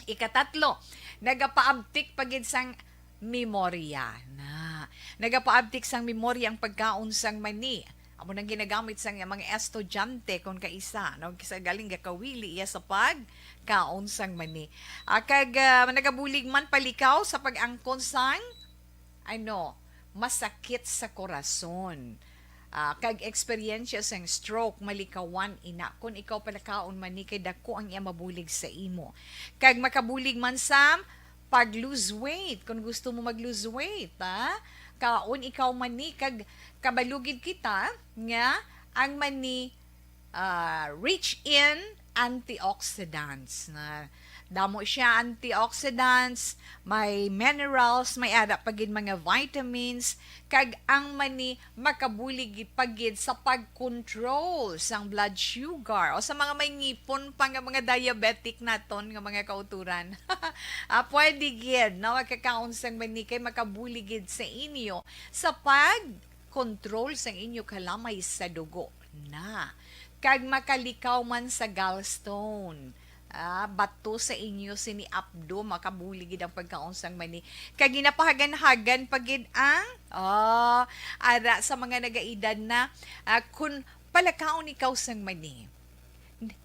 Ikatatlo, nagapaabtik pa gid sang memorya na. Nagapaabtik sang memorya ang pagkaon sang mani. Amo nang ginagamit sang mga estudyante kon kaisa, no? Kisa galing gakawili iya sa pagkaon sang mani. Ah, kag, ah, nagabulig man palikaw sa pag-angkon sang, ano, masakit sa korason. Ah, kag eksperyensya sang stroke, malikawan ina kon ikaw palakaon mani kay dako ang iya mabulig sa imo. Kag makabulig man sa pag-lose weight, kung gusto mo mag-lose weight, ha? Kaon ikaw mani, kag kabalugid kita nga ang mani, ah, rich in antioxidants. Na damo siya antioxidants, may minerals, may ara pa gid mga vitamins, kag ang mani makabulig pa gid sa pag-control sang blood sugar o sa mga may ngipon pa nga mga diabetic naton nga mga kauturan. Ah, pwede gid, no? Magkakaon sang mani kay makabulig gid sa inyo sa pag-control sang inyo kalamay sa dugo na. Kag makalikaw man sa gallstone. Ah, bato sa inyo sini apdo, makabulig gid ang pagkaon sang mani. Kag ginapahagan-hagan pa gid ang, oh, ara sa mga nagaedad na, ah, kun palakaon ikaw sang mani,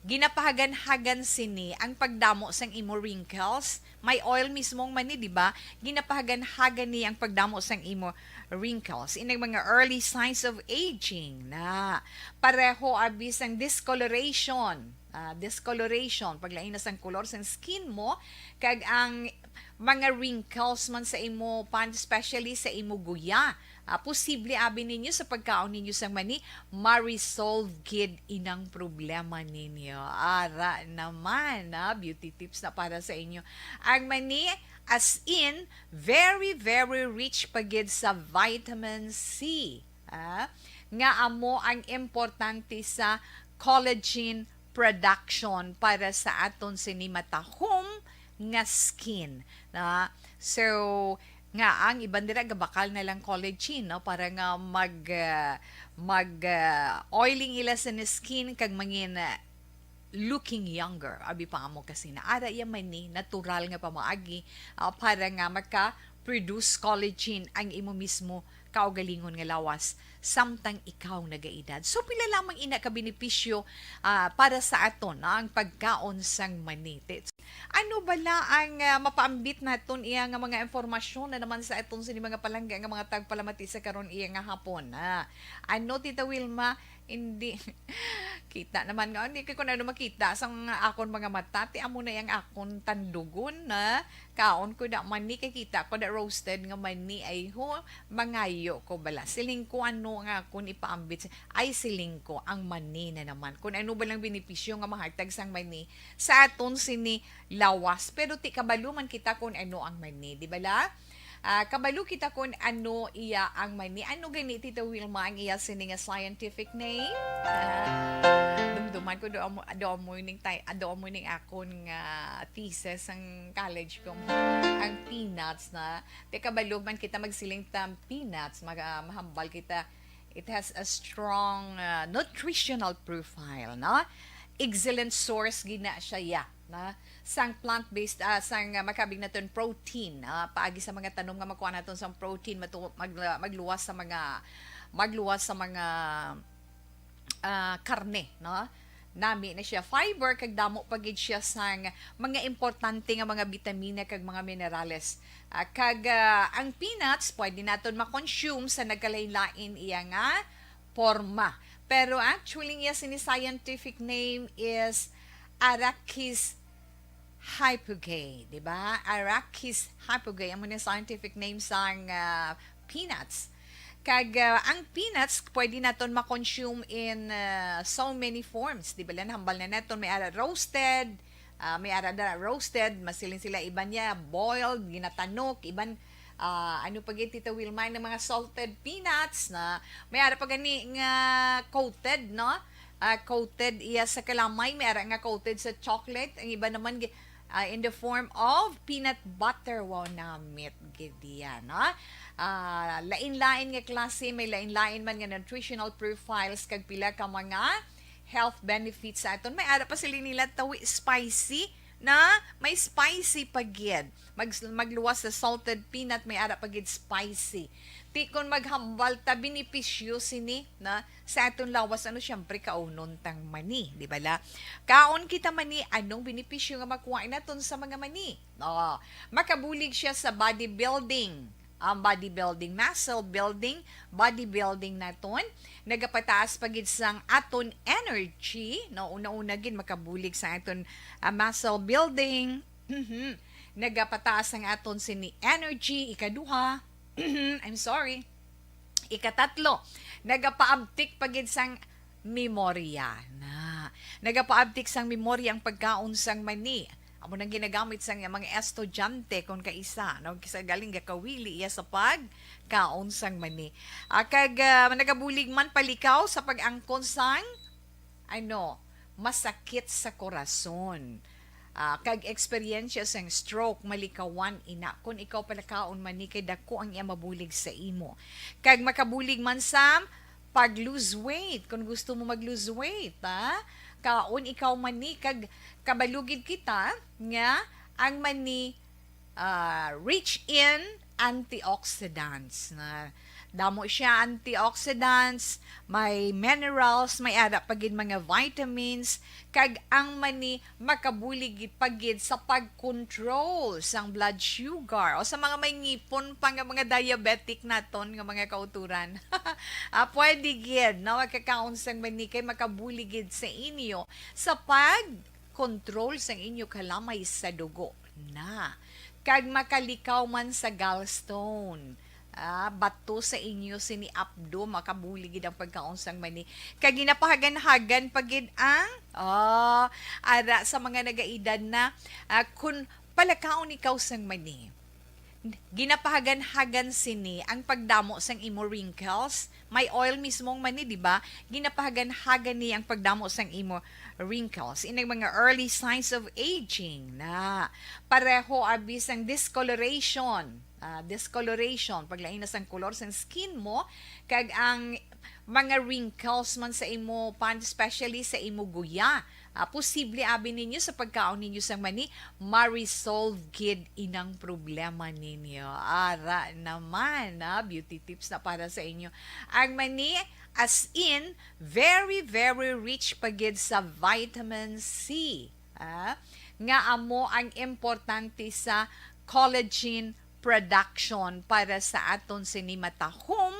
ginapahagan-hagan sini ang pagdamo sang imo wrinkles. May oil mismo ang mani, di ba? Ginapahagan-hagan niya ang pagdamo sang imo wrinkles. Inang mga early signs of aging na. Pareho abi sang discoloration. Ah, discoloration, paglain na sang kolor sang skin mo, kag ang mga wrinkles man sa imo pan, especially sa imo guya. Ah, posible abi ninyo sa pagkaon ninyo sang mani, ma-resolve gid inang problema ninyo. Ara naman, ah, beauty tips na para sa inyo. Ang mani, as in, very, very rich pa gid sa vitamin C. Ah, nga amo ang importante sa collagen production para sa aton sini matahom nga skin, na. So, nga ang iban dira gabakal na lang collagen, no, para nga mag, ah, mag, ah, oiling ila sa skin kag mangin, ah, looking younger. Abi pa amo kasi na ara iya man ni natural nga pamaagi, ah, para nga maka-produce collagen ang imo mismo kaugalingon nga lawas samtang ikaw nagaedad. So, pila lamang ina ka benepisyo, ah, para sa aton, no, ang pagkaon sang mani. Te-, ano bala ang, ah, mapaambit naton iya nga mga impormasyon na naman sa aton sini mga palangga nga mga tagpalamati sa karon iya nga hapon, ah? Ano, Tita Wilma? Hindi. Kita naman nga, hindi ko na ano makita sa mga akon mga mata. Ti amo na yang akon tandugon na kaon ko da mani, kay kita ko da roasted nga mani. Ay ho, mangayo ko bala. Siling ko ano nga akon ipaambit. Ay, siling ko, ang mani na naman. Kung ano ba lang benepisyo nga mahatag sang mani sa aton sini lawas. Pero ti kabalo man kita kung ano ang mani, di ba la? Ah, kabalo kita kung ano iya ang mani. Ano gani, Tita Wilma, ang iya sini nga scientific name? Ah, dumduman ko, do amo, do amo ning tay-, do amo ning akon nga thesis ang college ko. Ang peanuts na. Te kabalo man kita magsiling ta peanuts, mag-, ah, mahambal kita. It has a strong, ah, nutritional profile, no? Excellent source gina siya, ya, na sang plant-based, ah, sang, ah, makabig naton protein, ah, paagi sa mga tanom nga makuha naton sang protein, matu-, mag-, magluwas sa mga, magluwas sa mga, ah, karne, no? Nami na siya fiber, kag damo pa gid siya sang mga importante nga mga bitamina kag mga minerales. Ah, kag, ah, ang peanuts pwede naton ma-consume sa nagkalain-lain iya nga porma. Pero actually, iya sini scientific name is Arachis hypogae, di ba? Arachis hypogae, amo ni scientific name sang, ah, peanuts. Kag, ah, ang peanuts, pwede naton ma-consume in, ah, so many forms, di ba? Hambal na naton, may ara roasted, ah, may ara na roasted, masiling sila, iban niya, boiled, ginatanok, iban, ah, ano pa gid, Tita Wilma, ng mga salted peanuts na may ara pa gani nga coated, no? Ah, coated iya sa kalamay, may ara nga coated sa chocolate, ang iba naman gi-, ah, in the form of peanut butter. Wow, namit gid iya, no? Ah, lain-lain nga klase, may lain-lain man nga nutritional profiles kag pila ka mga health benefits sa aton. May ara pa sila nila tawi spicy, na may spicy pa gid. Mag-, magluwas sa salted peanut, may ara pa gid spicy. Ti kon maghambal ta, benepisyo sini na sa aton lawas, ano, siyempre, kaunon tang mani, di ba la? Kaon kita mani, anong benepisyo nga makuha naton sa mga mani? Oh, makabulig siya sa body building. Ang body building, muscle building, body building naton, nagapataas pa gid sang aton energy, no? Una-una gid makabulig sa aton, ah, muscle building. Mhm. Nagapataas ang aton sini energy. Ikaduha, I'm sorry. Ikatatlo, nagapaabtik pa gid sang memorya. Na, nagapaabtik sang memorya ang pagkaon sang mani. Amo nang ginagamit sang mga estudyante kon kaisa, no? Kisa galing gakawili iya sa pagkaon sang mani. Ah, kag, ah, nagabulig man palikaw sa pag-angkon sang, ano, masakit sa korason. Ah, kag eksperyensya sang stroke, malikawan ina. Kon ikaw palakaon mani, kay dako ang iya mabulig sa imo. Kag makabulig man sa pag-lose weight. Kung gusto mo mag-lose weight, ha? Kaon ikaw mani, kag kabalo gid kita nga ang mani, ah, rich in antioxidants. Na damo siya antioxidants, may minerals, may ara pa gid mga vitamins, kag ang mani makabulig gid pa gid sa pag-control sang blood sugar o sa mga may ngipon pa nga mga diabetic naton nga mga kauturan. Ah, pwede gid, no, magkakaon sang mani kay makabulig gid sa inyo sa pag-control sang inyo kalamay sa dugo na. Kag makalikaw man sa gallstone. Ah, bato sa inyo sini apdo, makabulig gid ang pagkaon sang mani. Kag ginapahagan-hagan pa gid ang, ah, ara sa mga nagaedad na, ah, kun palakaon ikaw sang mani, ginapahagan-hagan sini ang pagdamo sang imo wrinkles. May oil mismo ang mani, di ba? Ginapahagan-hagan ni ang pagdamo sang imo wrinkles. Inang mga early signs of aging na pareho abi sang discoloration. Ah, discoloration, paglain na sang kolor sang skin mo, kag ang mga wrinkles man sa imo pan, especially sa imo guya. Ah, posible abi ninyo sa pagkaon ninyo sang mani, ma-resolve gid inang problema ninyo. Ara naman, ah, beauty tips na para sa inyo. Ang mani, as in, very, very rich pa gid sa vitamin C, ah, nga amo ang importante sa collagen production para sa aton sini matahom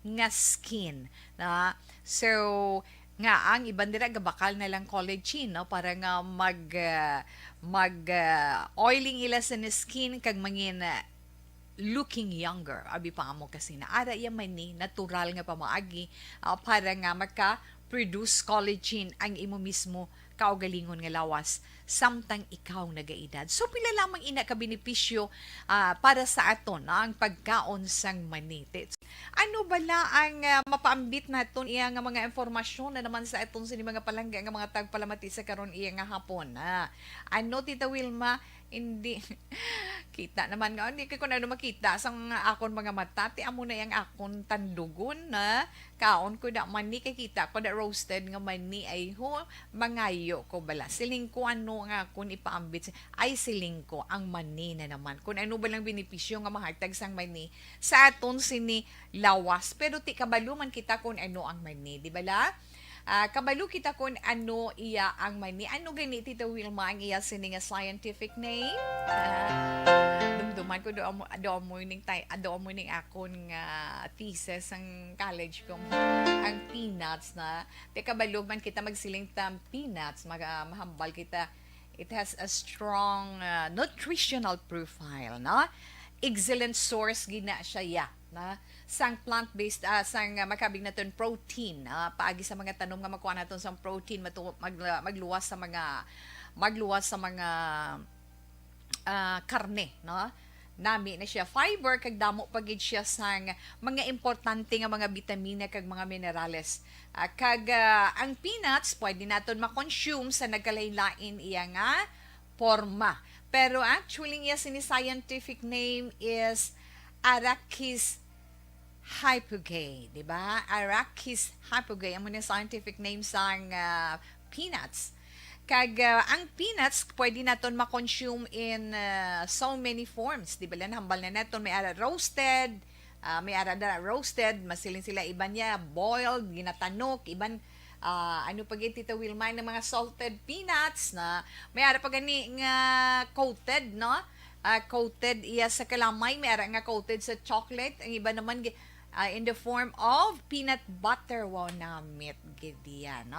nga skin, na. So, nga ang iban dira gabakal na lang collagen, no, para nga mag, ah, mag, ah, oiling ila sa skin kag mangin, ah, looking younger. Abi pa amo kasi na ara iya man ni natural nga pamaagi, ah, para nga maka-produce collagen ang imo mismo kaugalingon nga lawas samtang ikaw nagaedad. So, pila lamang ina ka benepisyo, ah, para sa aton, no, ang pagkaon sang mani? Te-, ano bala ang, ah, mapaambit naton iya nga mga impormasyon na naman sa aton sini mga palangga nga mga tagpalamati sa karon iya nga hapon? Ah, ano, Tita Wilma? Hindi. Kita naman nga, hindi ko na ano makita sa mga akon mga mata. Ti amo na yang akon tandugon na kaon ko da mani, kay kita ko da roasted nga mani. Ay ho, mangayo ko bala. Siling ko, ano nga akon ipaambit sa, ay, siling ko, ang mani na naman. Kung ano ba lang benepisyo nga mahatag sang mani sa aton sini lawas. Pero ti kabalo man kita kung ano ang mani, di ba la? Ah, kabalo kita kung ano iya ang mani. Ano gani, Tita Wilma, ang iya sini nga scientific name? Ah, dumduman ko, do mo, do mo ning tay-, ah, do mo ning akon nga thesis sang college ko. Ang peanuts na. Te, kabalo man kita magsiling ta peanuts, mag-, ah, mahambal kita. It has a strong, ah, nutritional profile, no? Excellent source gina siya, ya, na sang plant-based, ah, sang, ah, makabig naton protein, ah, paagi sa mga tanom nga makuha naton sang protein, matu-, mag-, magluwas sa mga, magluwas sa mga, ah, karne, no? Nami na siya fiber, kag damo pa gid siya sang mga importante nga mga bitamina kag mga minerales. Ah, kag, ah, ang peanuts pwede naton ma-consume sa nagkalain-lain iya nga porma. Pero actually, iya sini scientific name is Arachis hypogae, di ba? Arachis hypogae, amo ni scientific name sang, ah, peanuts. Kag, ah, ang peanuts, pwede naton ma-consume in, ah, so many forms. Di ba, lang hambal na naton, may ara roasted, ah, may ara na roasted, masiling sila, iban niya boiled, ginatanok, iban, ah, ano pa gid, Tita Wilma, ng mga salted peanuts na may ara pa gani nga coated, no? Ah, coated iya sa kalamay, may ara nga coated sa chocolate, ang iba naman gi-, ah, in the form of peanut butter. Wow, namit gid iya, no?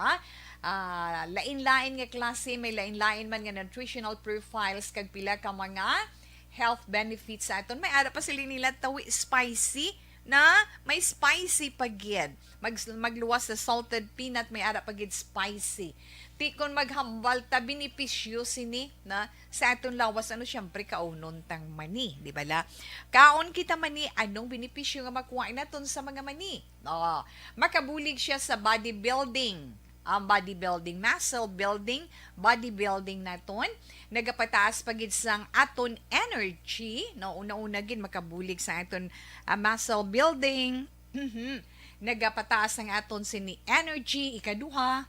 Ah, lain-lain nga klase, may lain-lain man nga nutritional profiles kag pila ka mga health benefits sa aton. May ara pa sila nila tawi spicy, na may spicy pa gid. Mag-, magluwas sa salted peanut, may ara pa gid spicy. Ti kon maghambal ta, benepisyo sini na sa aton lawas, ano, siyempre, kaunon tang mani, di ba la? Kaon kita mani, anong benepisyo nga makuha naton sa mga mani? Oh, makabulig siya sa body building. Ang body building, muscle building, body building naton, nagapataas pa gid sang aton energy, no? Una-una gid makabulig sa aton, ah, muscle building. Mhm. Nagapataas ang aton sini energy. Ikaduha,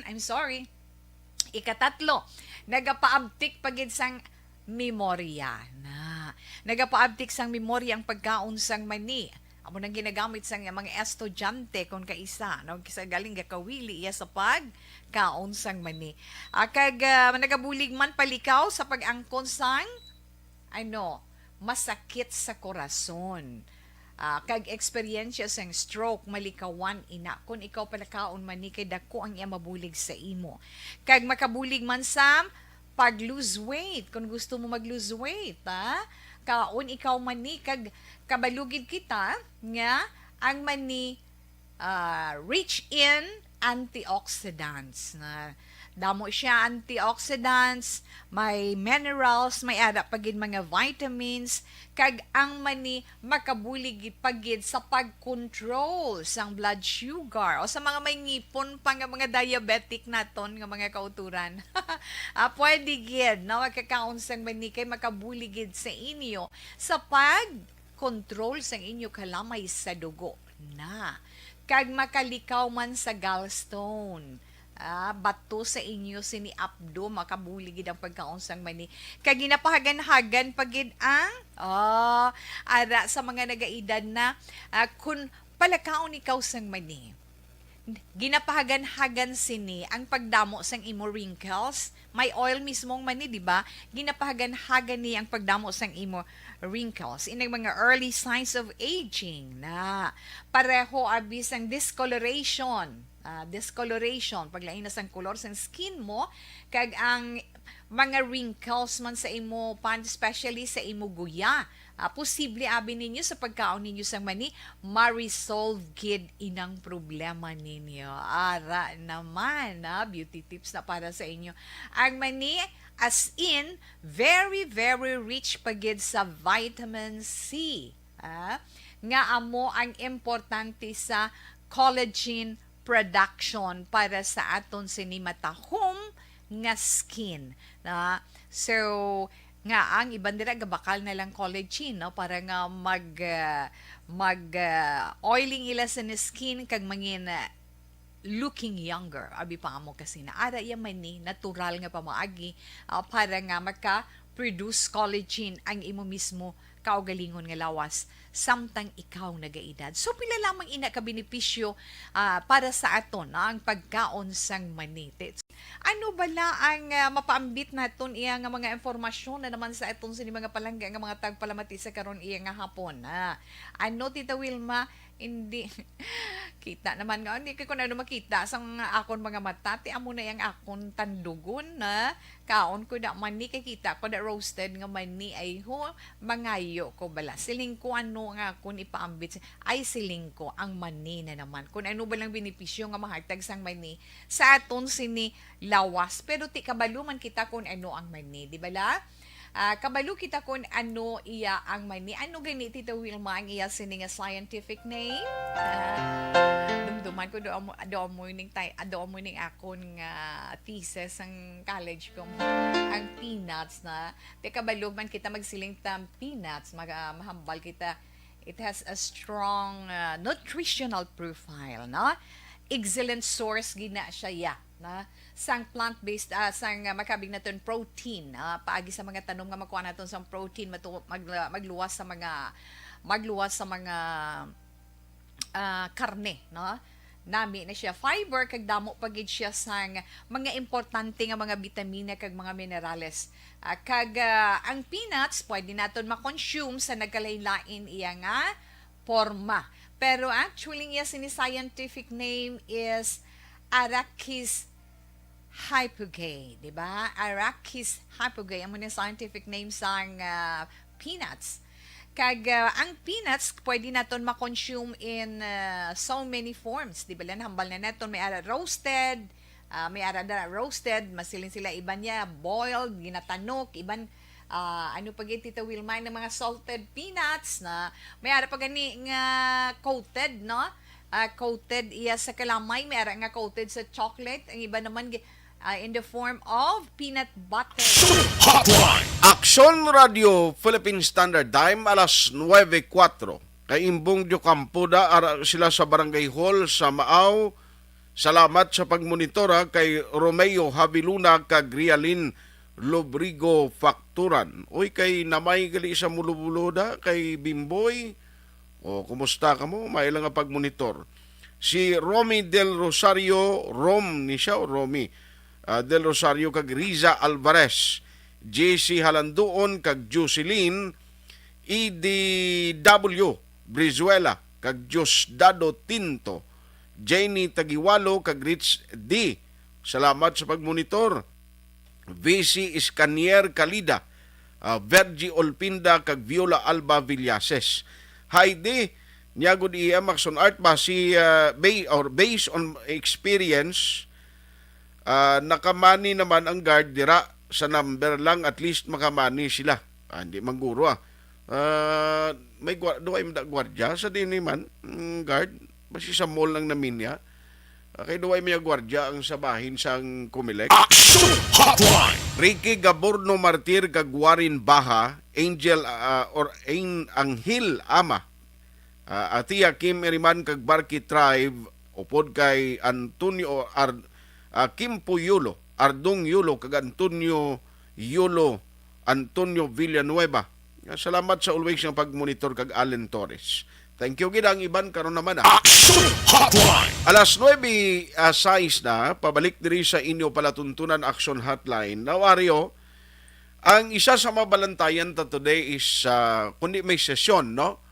I'm sorry. Ikatatlo, nagapaabtik pa gid sang memorya na. Nagapaabtik sang memorya ang pagkaon sang mani. Amo nang ginagamit sang mga estudyante kon kaisa, no? Kisa galing gakawili iya sa pagkaon sang mani. Ah, kag, ah, nagabulig man palikaw sa pag-angkon sang, ano, masakit sa korason. Ah, kag eksperyensya sang stroke, malikawan ina kon ikaw palakaon mani kay dako ang iya mabulig sa imo. Kag makabulig man sa pag-lose weight, kung gusto mo mag-lose weight, ha? Kaon ikaw mani, kag kabalo gid kita nga ang mani, ah, rich in antioxidants. Na damo siya antioxidants, may minerals, may ara pa gid mga vitamins, kag ang mani makabulig pa gid sa pag-control sang blood sugar o sa mga may ngipon pa nga mga diabetic naton nga mga kauturan. Ah, pwede gid, no, magkakaon sang mani kay makabulig gid sa inyo sa pag-control sang inyo kalamay sa dugo na. Kag makalikaw man sa gallstone. Ah, bato sa inyo sini apdo, makabulig gid ang pagkaon sang mani. Kag ginapahagan-hagan pa gid ang, oh, ara sa mga nagaedad na, ah, kun palakaon ikaw sang mani, ginapahagan-hagan sini ang pagdamo sang imo wrinkles. May oil mismo ang mani, di ba? Ginapahagan-hagan ni ang pagdamo sang imo wrinkles. Inang mga early signs of aging na pareho abi sang discoloration. Ah, discoloration, paglain na sang kolor sang skin mo, kag ang mga wrinkles man sa imo pan, especially sa imo guya. Ah, posible abi ninyo sa pagkaon ninyo sang mani, ma-resolve gid inang problema ninyo. Ara naman, ah, beauty tips na para sa inyo. Ang mani, as in, very, very rich pa gid sa vitamin C, ah, nga amo ang importante sa collagen production para sa aton sini matahom nga skin, na. So, nga ang iban dira gabakal na lang collagen, no, para nga mag, ah, mag, ah, oiling ila sa skin kag mangin, ah, looking younger. Abi pa amo kasi na ara iya man ni natural nga pamaagi, ah, para nga maka-produce collagen ang imo mismo kaugalingon nga lawas samtang ikaw nagaedad. So, pila lamang ina ka benepisyo, ah, para sa aton, no, ang pagkaon sang mani? Ti-, ano bala ang, ah, mapaambit naton iya nga mga impormasyon na naman sa aton sini mga palangga nga mga tagpalamati sa karon iya nga hapon, ah? Ano, Tita Wilma? Hindi. Kita naman nga, hindi ko na ano makita sa mga akon mga mata. Ti amo na yang akon tandugon na kaon ko da mani, kay kita ko da roasted nga mani. Ay ho, mangayo ko bala. Siling ko, ano nga akon ipaambit sa, ay, siling ko, ang mani na naman. Kung ano ba lang benepisyo nga mahatag sang mani sa aton sini lawas. Pero ti kabalo man kita kung ano ang mani, di ba la? Ah, kabalo kita kung ano iya ang mani. Ano gani, Tita Wilma, ang iya sini nga scientific name? Ah, dumduman ko, do amo, do amo ning tay-, ah, do amo ning akon nga thesis sang college ko. Ang peanuts na. Ti kabalo man kita magsiling ta peanuts, maga-, mahambal kita. It has a strong, ah, nutritional profile, no? Excellent source gina siya, ya, na sang plant-based, ah, sang, ah, makabig naton protein, ah, paagi sa mga tanom nga makuha naton sang protein, matu-, mag-, magluwas sa mga, magluwas sa mga, ah, karne, no? Nami na siya fiber, kag damo pa gid siya sang mga importante nga mga bitamina kag mga minerales. Ah, kag, ah, ang peanuts pwede naton ma-consume sa nagkalain-lain iya nga porma. Pero actually, iya sini scientific name is Arachis hypogae, di ba? Arachis hypogae, amo ni scientific name sang, ah, peanuts. Kag, ah, ang peanuts, pwede naton ma-consume in, ah, so many forms. Di ba, lan hambal na naton, may ara roasted, ah, may ara na roasted, masiling sila, iban niya boiled, ginatanok, iban, ah, ano pa gid, Tita Wilma, ng mga salted peanuts na may ara pa gani nga coated, no? Ah, coated iya sa kalamay, may ara nga coated sa chocolate, ang iba naman gi-, ah, in the form of peanut butter. Hotline. Aksyon Radio Philippine Standard Time, alas nuebe kuwatro. Kay Imbong Diocampo da, ara sila sa Barangay Hall sa Maaw. Salamat sa pagmonitor, ha, kay Romeo Haviluna kag Rialin Lobrigo Facturan. Uy, kay namay gali sa Mulubulo da, kay Bimboy. O, kumusta kamo? May lang nga pagmonitor. Si Romy Del Rosario, Rom ni siya, o Romy, ah, Del Rosario kag Riza Alvarez, J C Halanduon kag Jocelyn, E D W Brizuela, kag Diosdado Tinto, Jenny Tagiwalo, kag Rich D. Salamat sa pagmonitor. V C Iscanier Calida, ah, Virgie Olpinda, kag Viola Alba Villases. Heidi, niya gud iya, Maxon Art ba si, ah, ba-, or based on experience, ah, nakamani naman ang guard dira sa number lang, at least makamani sila. Ah, hindi man guro, ah. Ah, may gwa-, duway man da gwardiya sa dini man, mm, guard. Basi sa mall lang naminya. Ah, kay duway may gwardiya ang sa bahin sang Comelec. Action Hotline. Ricky Gaborno Martir kag Warren Baha, Angel, ah, or Ang-, Anghel Ama, ah, Atia Kim Iriman kag Barki Tribe, upod kay Antonio Ar-, ah, Kimpo Yulo, Ardong Yulo, kag Antonio Yulo, Antonio Villanueva. Nga, salamat sa always nga pagmonitor kag Allen Torres. Thank you gid ang iban karon naman, ah. Action Hotline. Alas nuebe, ah, sais na, pabalik diri sa inyo palatuntunan Action Hotline. Now, Ario, ang isa sa mabalantayan ta today is, ah, kundi may sesyon, no?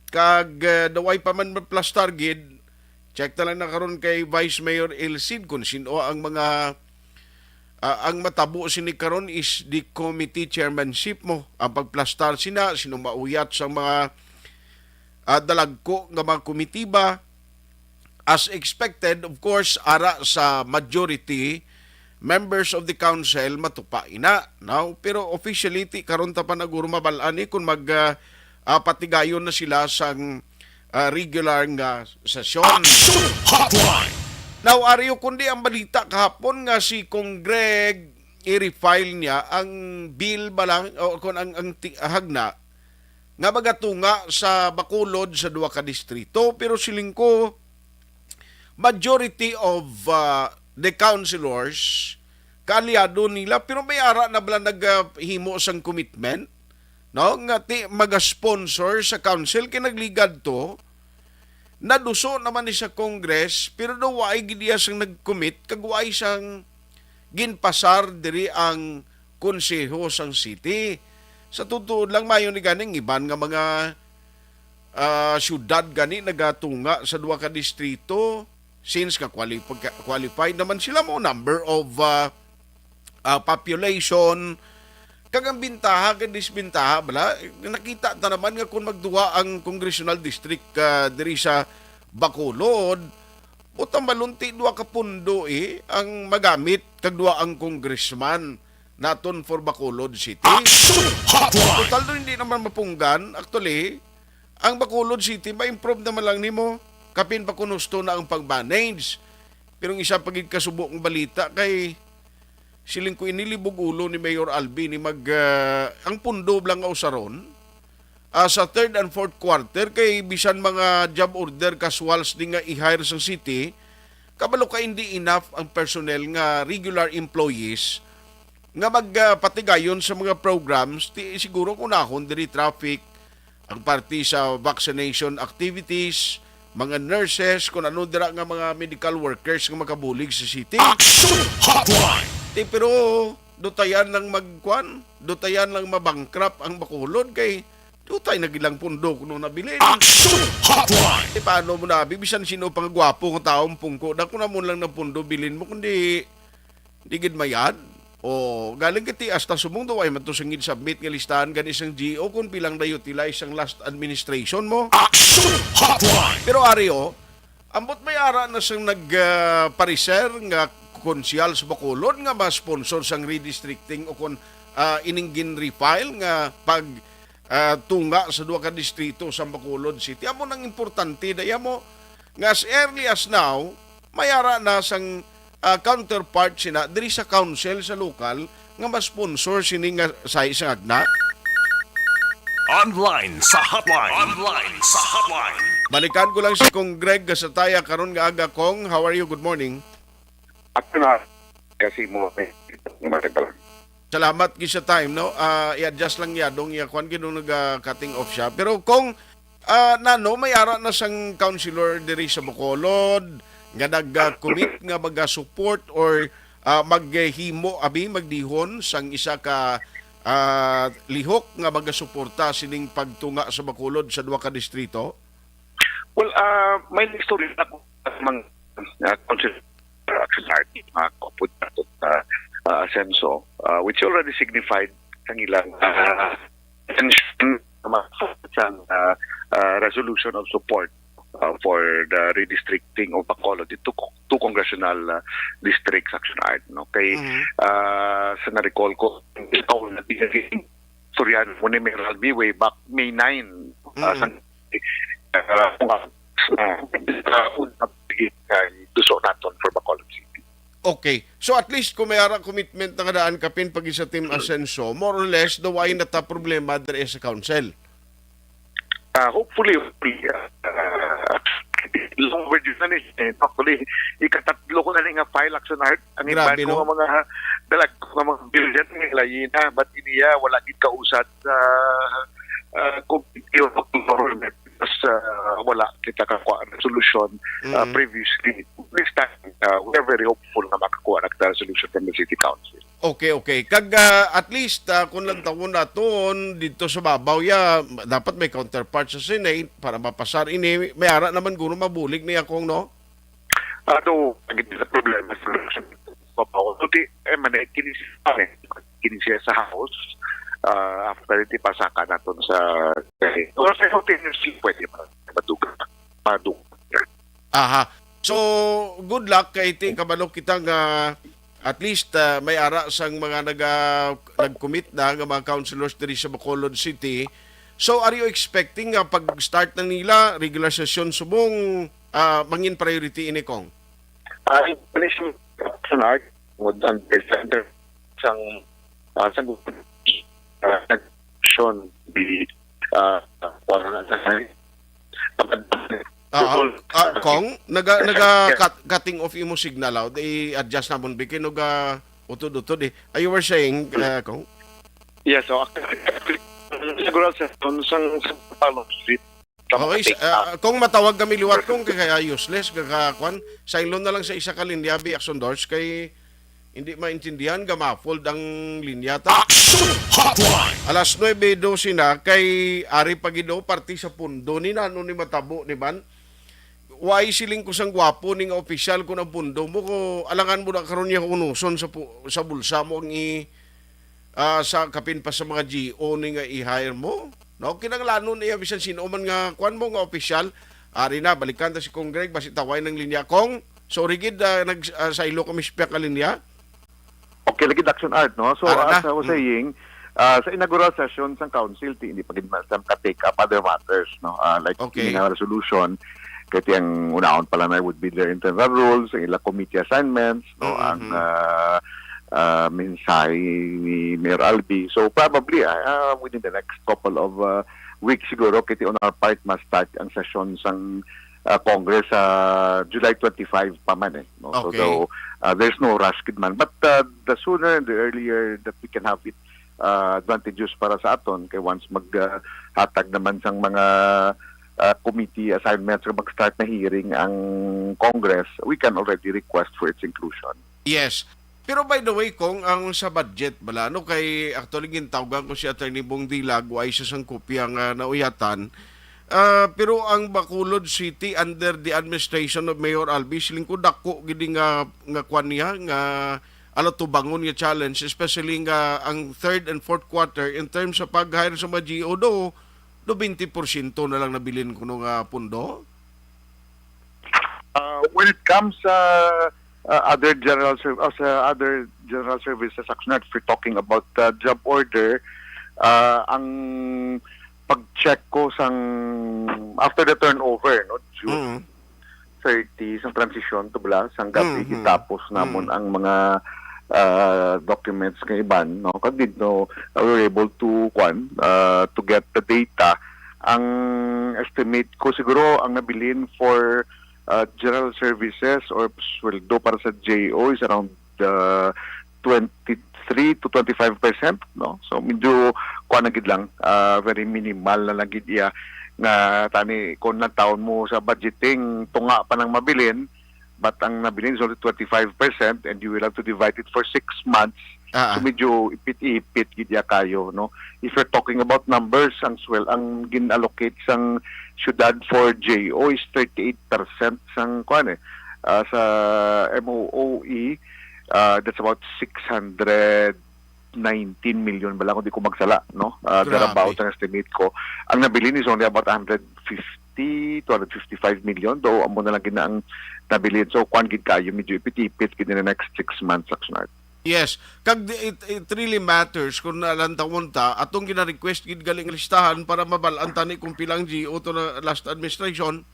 Kag, ah, daw ay pa man maplastar gid, check na lang na karon kay Vice Mayor El Cid kung sino ang mga, ah, ang matabo sini karon is the committee chairmanship mo. Ang pagplastar sina, sino mauyat sa mga, ah, dalagko nga mga komitiba. As expected, of course, ara sa majority, members of the council, matupa ina, no? Pero officially, ti karon ta pa naguro mabal-an ni kung mag, ah, ah, patigayon na sila sang, ah, regular nga sesyon. Action Hotline. Now, Ario, kundi ang balita kahapon nga si Cong Greg i-refile niya ang bill ba lang, o kung ang, ang ti-, hagna nga magatunga sa Bacolod sa duha ka distrito, pero siling ko, majority of, ah, the councilors, kaalyado nila, pero may ara na bala naghimo sang commitment? no, nga ti magasponsor sa council, kay nagligad to, naduso naman ni sa Congress, pero daw waay gid iya sang nag-commit, kag waay sang ginpasar diri ang konseho sang city. Sa totoo lang, maayo ni gani ang iban nga mga, ah, syudad gani nagatunga sa duha ka distrito, since nga quali-, qualified naman sila mo number of, ah, ah, population, kag ang bintaha kag disbintaha bala, nakita ta naman nga kung magduha ang congressional district, ah, diri sa Bacolod, butang malunti duha ka pundo, eh, ang magamit kag duha ang congressman naton for Bacolod City. Action Hotline! Total do hindi naman mapunggan. Actually, ang Bacolod City, ma-improve naman lang nimo. Kapin pa kung husto na ang pag-manage. Pero ang isa pa gid kasubo nga balita kay siling ko, inilibog ulo ni Mayor Albi ni mag, ah, ang pundo lang nga usaron, ah, sa third and fourth quarter kay bisan mga job order casuals di nga i-hire sa city, kabalo ka hindi enough ang personnel nga regular employees nga magpatigayon sa mga programs, ti, siguro kunahon diri traffic, ang parte sa vaccination activities, mga nurses, kung ano dira nga mga medical workers nga makabulig sa city. Action Hotline! Ti, pero dutayan lang magkuan, dutayan lang mabankrupt ang Bacolod kay dutay na gilang pundo kuno nabilin. Action Hotline! Ti, paano mo na, abi, bisan sino pang gwapo nga taong pungko, dako na mo lang ng pundo bilin mo, kundi di gid mayad. O, galing kiti hasta subong daw ay man to singid submit nga listahan gani sang G O kung pilang na-utilize sang last administration mo. Action Hotline! Pero ari, o, ambot may ara na sang nag, ah, pareser nga konsehal sa Bacolod nga ma-sponsor sang redistricting o kon, ah, ining gin-refile nga pag, ah, tunga sa duha ka distrito sa Bacolod City. Amo nang importante, daya mo, nga as early as now, may ara na sang, ah, counterpart sina diri sa council sa lokal nga ma-sponsor sini nga sahi sang agna. Online sa hotline. Online sa hotline. Balikan ko lang si Kong Greg Gasataya karon nga aga. Kong, how are you? Good morning. Ako na kasi mo, eh, mati pa lang. Salamat gid sa time, no? Ah, i-adjust lang niya dong iya kwan gid nung naga-cutting off siya. Pero kung, ah, nano, may ara na sang councilor diri sa Bacolod nga nag-commit nga maga-support or, ah, maghimo, abi, magdihon sang isa ka, ah, lihok nga magasuporta sining pagtunga sa Bacolod sa duha ka distrito? Well, ah, may istorya na ko sa mga, ah, council action art, mga kaupod nato sa, ah, Asenso, ah, which already signified ang ilang, ah, intention sa, ah, ah, resolution of support, ah, for the redistricting of Bacolod into co-, two congressional, ah, districts, action art, no? Kay, Mhm. ah, sa na-recall ko, ikaw na istorya mo ni Mayor Albi way back May nine, ah, Mhm. sa, ah, kung, ah, ah, una, ah, duso naton for Bacolod City. Okay. So, at least kung may ara commitment na nga daan kapin pag sa Team Asenso, more or less, daw ay nata problema diri sa council. Ah, hopefully, hopefully, ah, ah, long overdue na ni. Eh, actually, ikatatlo ko na ni nga file, action art. Ang iban Grabe, ko no? Nga mga dalag ko nga mga bill dyan, nga layi na. But iniya, wala gid kausad sa, ah, committee of government. Mas, ah, wala kita kakuha ng solusyon, ah, Mm. previously. This time, ah, we are very hopeful na makakuha na kita ng solution from the city council. Okay, okay. Kag, ah, at least, ah, kung lang tawon naton dito sa babaw ya, dapat may counterpart sa Senate para mapasar ini. May ara naman guro mabulig ni akong, no? Ato, ang gid sa problema sa babaw. Kundi, eh, man, eh, kini siya, eh, kini siya sa House, ah, after iti pasaka naton sa Senate. Or simultaneously, pwede man, maduga, maduga. Aha. So, good luck kay ti kabalo kita nga at least, ah, may ara sang mga naga-, nag-commit na nga mga councilors diri sa Bacolod City. So, are you expecting nga pag-start na nila, regular session subong, ah, mangin priority ini, Kong? Ah, in relation to action art, would under center sang, ah, sang, ah, nag-, action, di, ah, wala na sa, Ah, ah, Kong, naga, naga cut, cutting off imo signal, ah. I-adjust namon, Vicky, no, ga utod-utod, eh. Ah, you were saying, ah, Kong? Yeah, so, actually, Inaugural session sang, sang Carlos Street. Sa Okay, mga sa, take ah, kung matawag kami liwat kong kay, kay, ah, useless, kaka-, kwan, saylo na lang sa isa ka linya, bi, Action Doors, kay hindi maintindihan, gamafold ang linya ta. Action Hotline! Alas nuebe dose na, kay ari pa gid, oh, parte sa pundo ni nano ni matabo ni man. Why siling ko sang gwapo ni nga opisyal kung ang pundo mo ko alangan mo na karon niya unuson sa pu-, sa bulsa mo ang i-, ah, sa kapin pa sa mga G O ni nga i-hire mo? No, kinahanglanon iya bisan sino man nga kwan mo nga opisyal. Ari na, balikan ta si Kong Greg, basi taway ng linya. Kong, sorry gid, ah, nag, ah, saylo kami sa pihak nga linya. Okay lagi, Action Art, no? So, Ara na. as I was Mm. saying, ah, sa inaugural session sang council, ti, hindi pa gid man sila ka-take up other matters, no? Ah, like, Okay. Kini nga resolution, kay ti ang unahon pala na would be their internal rules, ang ila committee assignments, no? Mm-hmm. Ang, ah, ah, mensahe ni Mayor Albi. So, probably, ah, ah, within the next couple of, ah, weeks siguro, kay ti on our part, ma-start ang session sang, ah, Congress sa July twenty-five pa man, eh, no? So, Okay. so, ah, there's no rush gid man. But, ah, the sooner and the earlier that we can have it, ah, advantageous para sa aton. Kay once mag, ah, hatag naman sang mga, ah, committee assignments or mag-start na hearing ang Congress, we can already request for its inclusion. Yes. Pero by the way, kung ang sa budget bala, no, kay actually gintawgan ko si Attorney Bong Dilag, wa isa sang kopya nga nauyatan. Ah, pero ang Bacolod City under the administration of Mayor Albi, siling ko dako gid nga, nga kwan niya, nga ala tubangon nga challenge, especially nga ang third and fourth quarter in terms sa pag-hire sa mga G O do, do twenty porsyento na lang nabilin kuno nga pundo. Uh, when it comes sa uh, other general serv- uh, sa other general services, Action Art, if we're talking about uh, job order, uh, ang pag-check ko sang after the turnover, no, June Mm. thirty, sang transition to bala, sang gabi, Mm-hmm. gitapos namon Mm. ang mga uh, documents nga iban, no, kag did, no, we were able to, kwan, uh, to get the data. Ang estimate ko siguro, ang nabilin for uh, general services or sweldo para sa J O is around uh, twenty-three to twenty-five percent, no? So medyo kuan na gid lang, uh, very minimal na lang gid iya nga tani kung nagtaon mo sa budgeting, tunga pa nang mabilin, but ang nabilin is only twenty-five percent and you will have to divide it for six months. Ah, So ah. medyo ipit-ipit gid iya kayo, no? If you're talking about numbers, ang swel ang gin-allocate sang syudad for J O is thirty-eight percent sang kuan eh. Ah, sa M O O E, ah, that's about six hundred nineteen million bala kung di ko magsala, no? Ah, Grabe. Thereabouts ang estimate ko. Ang nabilin is only about hundred fifty to hundred fifty-five million, though amo na lang gid na ang nabilin. So kuan gid kayo, medyo ipit-ipit gid in the next six months, Action Art. Yes, kag di- it, it really matters kung nalantawon ta atong gina-request gid galing listahan para mabal-an tani kung pila ang G O to na last administration.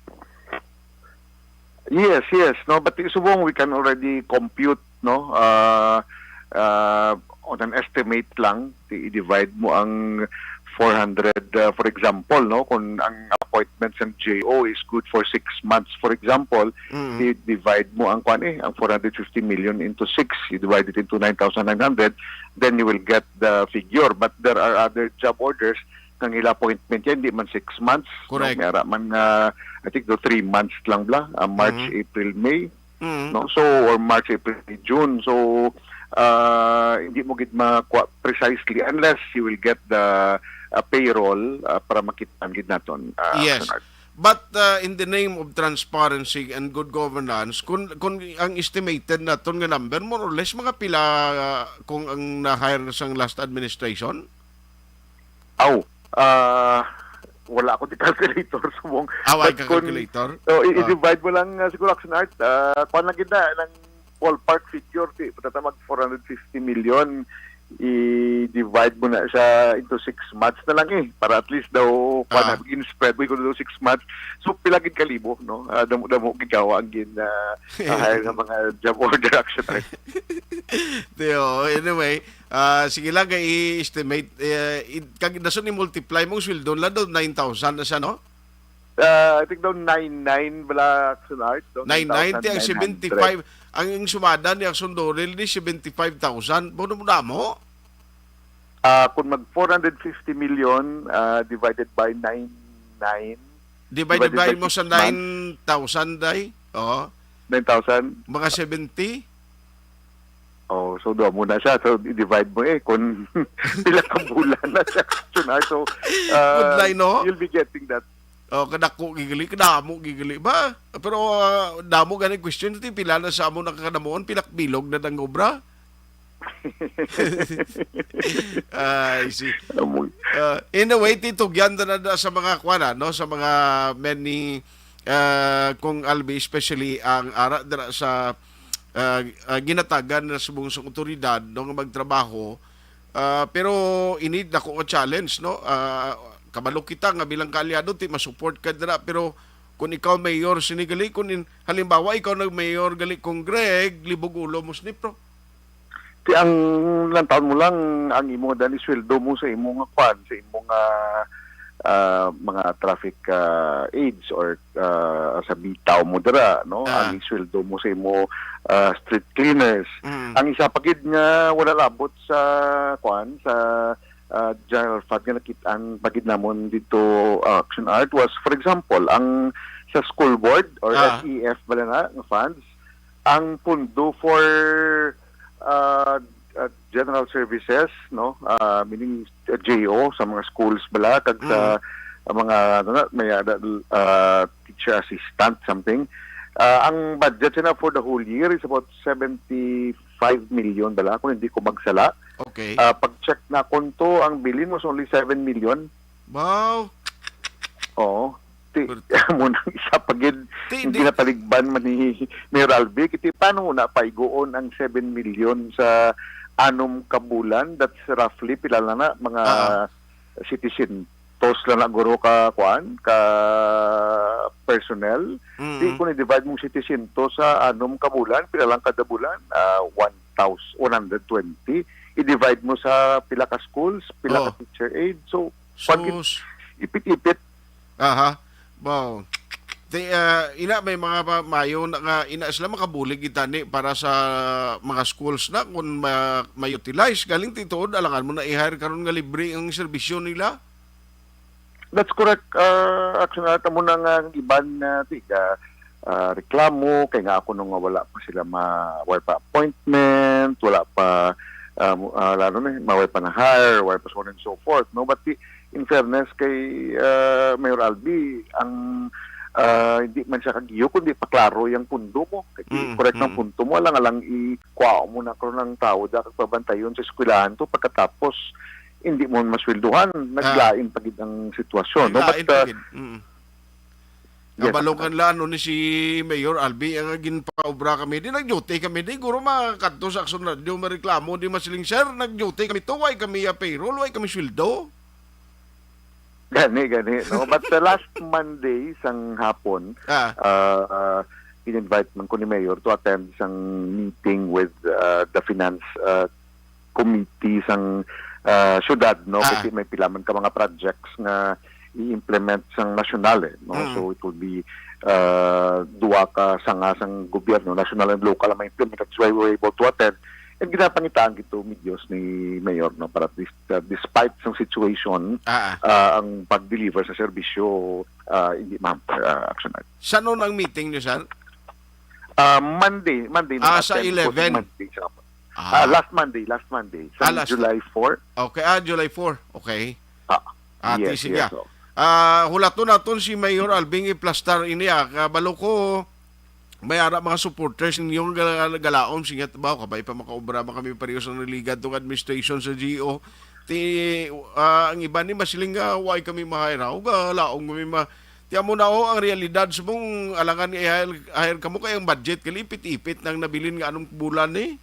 Yes, yes, no, but subong we can already compute, no, uh, uh, on an estimate lang, i-divide mo ang four hundred, uh, for example, no, kung ang appointment sa J O is good for six months, for example, Mm. i-divide mo ang kwan eh, ang four hundred fifty million into six, you divide it into nine thousand nine hundred, then you will get the figure. But there are other job orders nga ang ila appointment yan, di man six months. Correct. No? May ara man nga, I think, do three months lang bla, ah, March, Mhm. April, May. Mhm. No? So, or March, April, May, June. So, ah, hindi mo gid makuha precisely unless you will get the, ah, payroll, ah, para makita gid naton, ah, Yes. Action Art. But, uh, in the name of transparency and good governance, kung, kung ang estimated naton nga number, more or less, mga pila, uh, kung ang na-hire sang last administration? Aw, ah, wala ako di calculator subong. Ah, wala But ka kung, calculator? Oh, i- Ah. i-divide mo lang, ah, siguro, Action Art, ah, kuwan lang gid na, ng ballpark figure, di, patata mag four hundred fifty million, i-divide mo na siya into six months na lang eh, para at least daw, Ah. kuwan, in-spread mo, kung daw six months. So, pila gid ka libo, no? Ah, damo-damo gid kawa ang gin, ah, hire nga mga job order, Action Art. Di, oh, anyway, ah, sige lang, kay i-estimate, eh, i-, kag nasun i-multiply mong sweldo nila daw, nine thousand na siya, no? Ah, I think daw nine nine bala, Action Art, daw Nine nine, ti ang nine thousand nine hundred. Seventy-five, ang, ang sumada ni Action Dorel ni seventy-five thousand. Bono mo na mo? Ah, kung mag four hundred fifty million, ah, divided by nine nine, Divided divided by by mo six sa months. Nine thousand, day? Oo. Nine thousand? Mga seventy? Oh, so duha mo na siya. So, i-divide mo eh kung pila ka bulan na siya. So, na, so, Good uh, line, no? You'll be getting that. Oh, kadako gigali, kadamo gigali ba? Pero ah, damo gani question ti pila na sa amo nakakadamuon, pila ka bilog na ang obra? I see. Amoy. Uh, in a way, titugyan na, na sa mga kwana, no, sa mga many uh, kung Albi, especially ang ara dira sa uh, uh, ginatagan na subong sa otoridad, no, nga magtrabaho. Uh, pero ini dako nga challenge, no. Uh, kabalo kita nga bilang kaalyado ti masupport ka dira, pero kung ikaw mayor sini gali, kung in, halimbawa ikaw nag mayor gali, kung Greg, libog ulo mo sini, pro. Ti ang lantawon mo lang, ang imo dan isweldo mo sa imo nga kwan, sa imo nga ah, mga traffic ah, aides or ah, sa bitaw mo dira, no? Ah. Ang isweldo mo sa imo ah, street cleaners. Mm. Ang isa pa gid nga wala labot sa kwan, sa ah, general fund nga nakit-an pa gid namon dito, ah, Action Art, was, for example, ang sa school board or Ah. S E F bala na nga funds, ang pundo for ah, ah, general services, no, ah, meaning ah, J O sa mga schools bala kag sa Mm. mga, ano na, may ah, ah, teacher assistant, something. Ah, ang budget na for the whole year is about seventy-five million bala, kung hindi ko magsala. Okay. Ah, pag-check na konto, ang bilin was only seven million. Wow. Oo. Ti, Pero amo nang isa pa gid Ti, hindi di napaligban man ni Mayor Albi. Kiti, paano na paiguon ang seven million sa anom ka bulan? That's roughly pila lang na mga Ah. Sitisientos lang na guro ka kuan, ka personnel. Mm. Di, kung i-divide mong sitisientos sa anom ka bulan, pila lang kada bulan? Ah, one thousand, one hundred twenty. I-divide mo sa pila ka schools, pila ka Oh. teacher aid. So, pag Sus. ipit-ipit. Aha. Wow. Ti, ah, ina, may mga pa, mayo na nga, ina sila makabulig gid tani para sa mga schools na kung ma, ma-utilize. Galing ti tuod, alangan mo na i-hire karon nga libre ang serbisyo nila. That's correct. Ah, actually, nata mo na nga ang iban na tiga ah, reklamo kay nga ako nung wala pa sila ma wala pa appointment, wala pa ah, mu- ah, lalo na, wala pa na hire, wala pa so on and so forth, no? But the, in fairness kay ah, Mayor Albi, ang ah, hindi man siya kagiyo kundi paklaro yung pundo mo. Kay Mm, correct ang mm. punto mo, alang-alang i-, kuha mo na karon ang tao da kag pabantayon sa eskwelahan to, pagkatapos hindi mo masweldohan, naglain pa gid ang sitwasyon, no? Naglain But pa uh, gid. Mm. Yes. Kabalo ka nila, ano ni si Mayor Albi, ang ginpaobra kami di, nag-duty kami di, guro makadto sa Action Radio, mareklamo di, masiling, "Sir, nag-duty kami to, why kami ya payroll, why kami sweldo?" Gani, gani, no? But the last Monday sang hapon, Ah. uh, uh, in-invite man ko ni Mayor to attend sang meeting with uh, the finance uh, committee sang ah, syudad, no? Ah. Kasi may pila man ka mga projects nga i-implement sang nasyonal, eh, no? Mm. So it will be ah, duha ka sanga sang gobyerno, national and local, ang ma-implement. That's why we were able to attend. And ginapangitaan kito medios ni Mayor, no, para dis- uh, despite sang situation, Ah, ah. uh, ang pag-deliver sa serbisyo uh, hindi ma-hamper, uh, Action Art. Saan nun ang meeting niyo, sir? Uh, Monday, Monday. Ah, sa eleven. Monday sa Ah, last Monday, last Monday, sa July four. Okay, ah, July four. Okay. Ah, yes, sige. Ah, hulaton naton si Mayor Alving iplastar ini, ah. Kabalo ko, may ara mga supporters ninyo nga gala-, galaom, sige, trabaho, kabay pa makaobra man kami pareho sa nagligad tong administration sa G O. Ti, ah, ang iban ni masiling nga, "Why kami ma-hire? Galaom kami ma-," Ti amo na, oh, ang realidad subong alangan i-hire, hire kamo kay ang budget gali ipit-ipit nang nabilin nga anong bulan ni.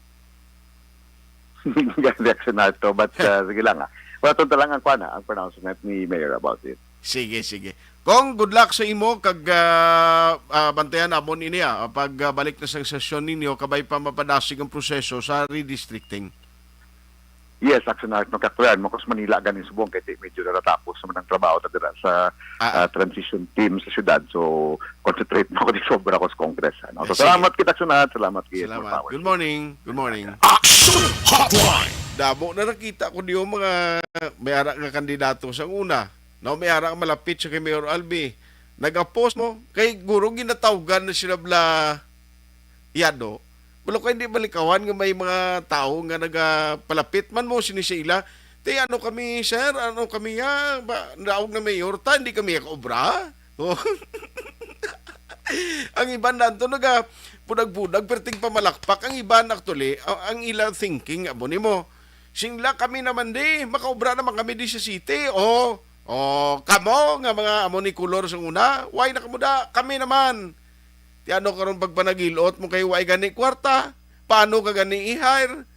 Gani, Action Art to, but, uh, sige lang, ah. Wala to lang ang, kuwan, ah, ang pronouncement ni Mayor about it. Sige, sige. Kong, good luck sa imo kag, ah, ah, bantayan namon ini, ah, pag, ah, balik na sa sesyon ninyo, kabay pa mapadasig ang proseso sa redistricting. Yes, Action Art, magkakulayan mo ko sa Manila ganin subong kay ti medyo natatapos naman ang trabaho ta dira sa Ah, ah. ah, transition team sa syudad. So, concentrate mo ko di sobra ko sa Congress. Ano? So, Eh, sige. salamat kita, Action Art. Salamat, Kiet. Salamat. Magpawag. Good morning. Good morning. Action Hotline. Damo na nakita ko diyo mga may ara nga kandidato sa una. No, may ara nga malapit sa kay Mayor Albi. Nag-post mo, kay guro ginatawgan na sila bla Yado. Wala ko hindi malikawan nga may mga tao nga nagapalapit man mo sini sa ila. Te, ano kami, sir? Ano kami, ha? Ba, naog na mayor ta, hindi kami kaobra? Oh. Ang iban nanto naga pudag-pudag, perting pamalakpak. Ang iban actually, ang, ang ila thinking, amo nimo. Singla kami naman di, makaobra naman kami di sa city. Oh, oh, kamo nga mga amo ni kulor sa una, why na kamo da? Kami naman. Ti ano karon pagpanagilot mo kay way gani kwarta? Paano ka gani i-hire?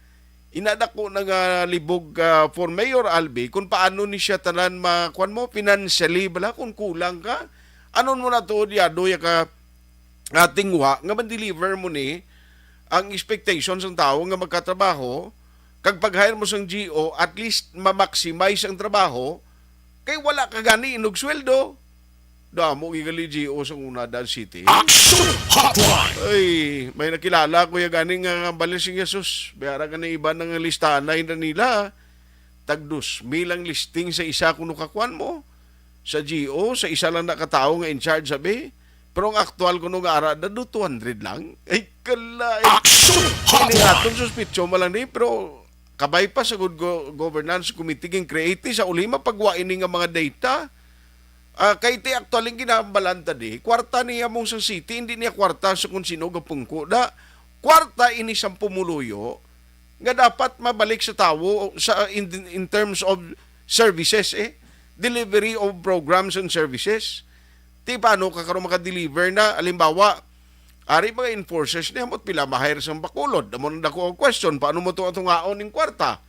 Inadako na nga libog, ah, for Mayor Albi kung paano ni siya tanan ma-, kuwan mo, financially bala kung kulang ka. Anon mo na to, diado ya ka, ah, tingwa nga man-deliver mo ni ang expectations ng tao nga magkatrabaho, kag pag-hire mo sang G O, at least ma-maximize ang trabaho, kay wala ka gani inog sweldo. Damo gigali G O sa una dan city. Action Hotline! Ay, may nakilala ko ya gani nga bali siya, sus. Bayara ka na iba nga listahan na nila. Tag dos mil ang listing sa isa kuno kakuan mo. Sa G O, sa isa lang na ka tawo nga in charge, sabi. Pero ang aktual kuno nga ara, dado two hundred lang. Ay, kalay. Action Hotline! Aton suspitso mo lang ni, pero kabay pa sa good go-, governance committee ging create sa ulima pagwa ini nga mga data. Ah, kay ti actually ang ginahambalan ta di, kwarta niya mong sa city, hindi niya kwarta sa kung sino gapungko da. Kwarta ini sa pumuluyo nga dapat mabalik sa tawo sa in, in terms of services, eh, delivery of programs and services. Ti paano ka karon maka-deliver na? Halimbawa, ari mga enforcers ni, hamot pila ma-hire sang Bacolod. Amo nang dako ang question, paano mo to tungaon ning kwarta?